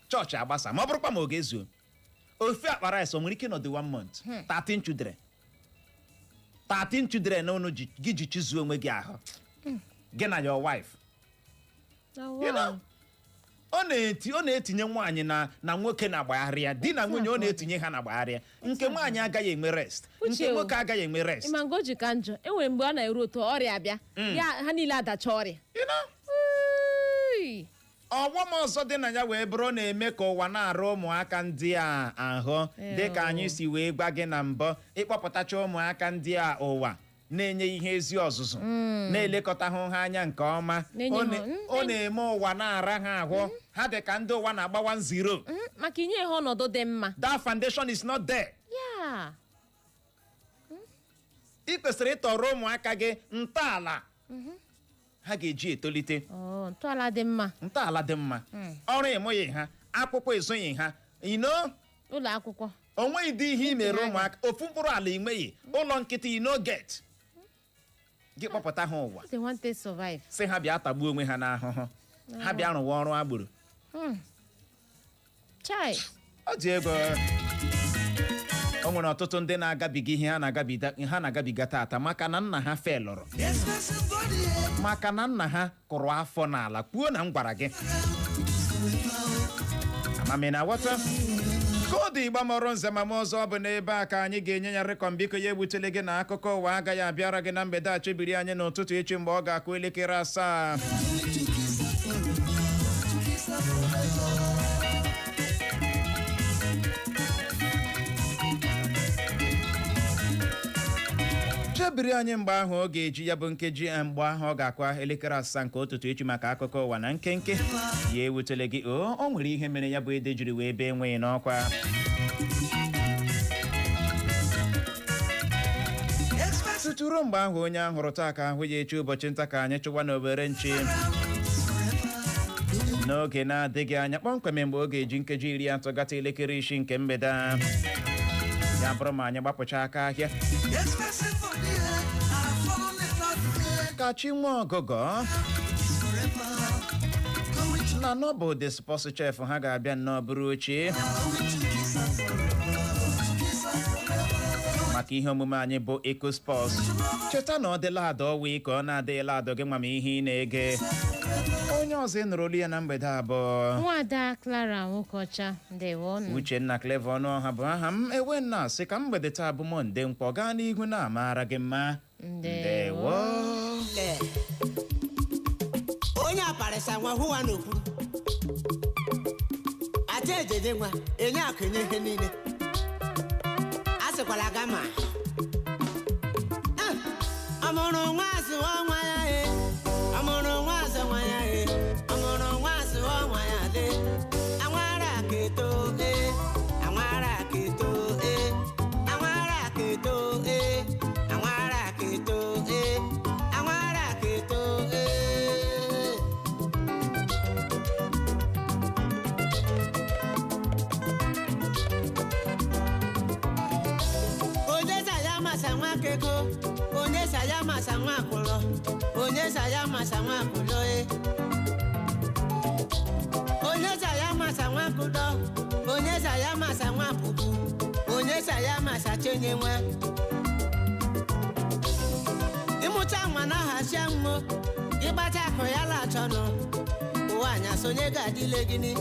chọọchị agbasa, ma ọ bụrụkwa ma ọ ga-ezuo ofe akpa rice, o nwere ike nọdụ one month. 13 children, 13 children na unu ji gị ji chizuo onwe gị ahụ, gị na your wife. Oh, You know, ọ na-etinye nwaanyị na nwoke na-agbagharịa, di na nwunye, ọ na-etinye ha na-agbagharịa. Nke nwaanyị agaghị enwe rest, nke Uche o. nwoke agaghị enwe rest. Ịma nga o ji ka njọ, enwere mgbe ọ na-eru otu ọrịa bịa ya, ha niile adacha ọrịa. You know? Ui. Ọghọm ọzọ dị na ya wee bụrụ na-eme ka ụwa na-arụ ụmụaka ndị a ahụ, dịka anyị si wee gwa gị na mbụ, ịkpọpụtacha ụmụaka ndị a ụwa na-enye ihe ezi ọzụzụ, na-elekọta hụ ha anya nke ọma, Na-enye ọ ha- ọ na-eme ụwa na-ara ha ahụ, ha dị ka ndị ụwa na-agbawa zero. Maka inye ha ọnọdụ dị mma. That foundation is not there. Ị kwesịrị ịtọrọ ụmụaka gị ntọala ha ga-eji etolite. Oh, ntọala dị mma. Ntọala dị mma. Ọrụ ịmụghị ha, akwụkwọ ịzụghị ha, you know? Ụlọ akwụkwọ. O nweghị dị ihe i mere ụmụaka, ofu mkpụrụ ala ị nweghị, ụlọ nkịtị ị no get, gị kpọpụta ha ụwa, They want to survive. sị ha bịa tagbuo onwe ha n'ahụhụ, ha bịa rụwa ọrụ agboro. Chai. Ọ dị ego. O nwere ọtụtụ ndị na-agabiga ihe ha na-agabiga tata maka na nna ha felụrụ, maka na nna ha kụrụ afọ n'ala. Kwuo na m gwara gị. Amami na ghọta koodu Igba mọrọ nze ma m ọzọ. Ọ bụ n'ebe a ka anyị ga-enye ya rekọm. Biko, ya egbutele gị na akụkọ ụwa agaghị abịara gị na mgbede a. Chebiri anyị n'ụtụtụ echi mgbe ọ ga-akụ elekere 7. Chebiri anyị mgbe ahụ ọ ga-eji ya bụ nkeji, mgbe ahụ ọ ga-akwa elekere 7 nke ụtụtụ echi maka akụkọ ụwa na nkenke. Ya ewutele gị. O nwere ihe mere ya bụ ede jiri wee bee enweghị n'ọkwa. Tutu ruo mgbe ahụ, onye ahụrụ taa ka ahụ ya echi. Ụbọchị nta ka anyị chụwa n'obere nchi. N'oge na-adịghị anya, kpọmkwem mgbe ọ ga-eji nkeji 30 gata elekere 6 nke mgbede a, ya bụrụ ma anyị gbapụcha aka ahịa, ka chi nwa ọgụgọ na nọbụ the sports chef ha ga-abịa nnọọ bụrụ ochie maka ihe omume anyị bụ Eco Sports. Cheta na ọ dịla adọ ọwa ka ọ na-adịghịla adọ gị nwa ma ihe ị na-ege. Onye ọzọ ị nụrụ olu ya na mgbede abụọ, Nwada Clara Nwokocha, ndewo nụ. Uchenna Clever Ọnụọha bụ aha m. Ewe nna asị ka mgbede taa bụ Mọnde Nkwọ gaa n'ihu na-amara gị mma. Ndewo. Onye aparịsa nwa hụwa n'okwu aja ejeje nwa enye akụ enye ihe niile a sịkwala ga ma. Ah, ọmụrụ nwa azụọ nwa ya e, ọmụrụ nwa azụ nwa ya e, ọmụrụ nwa azụọ nwa ya le anwara keto e, anwara keto e, anwara keto e, anwara keto e, anwara keto e. Onye saya masa nwa keko, onye saya masa nwa akwụlọ, onye saya masa nwa akwụlọ e, onye saya masa nwa akụdọ, onye saya masa nwa puku, onye saya masa chenye nwa ịmụcha nwa na ahazia mmụ ịgbacha akụ ya lachọnụ ụwa anya sonye ga-adịle gịnị.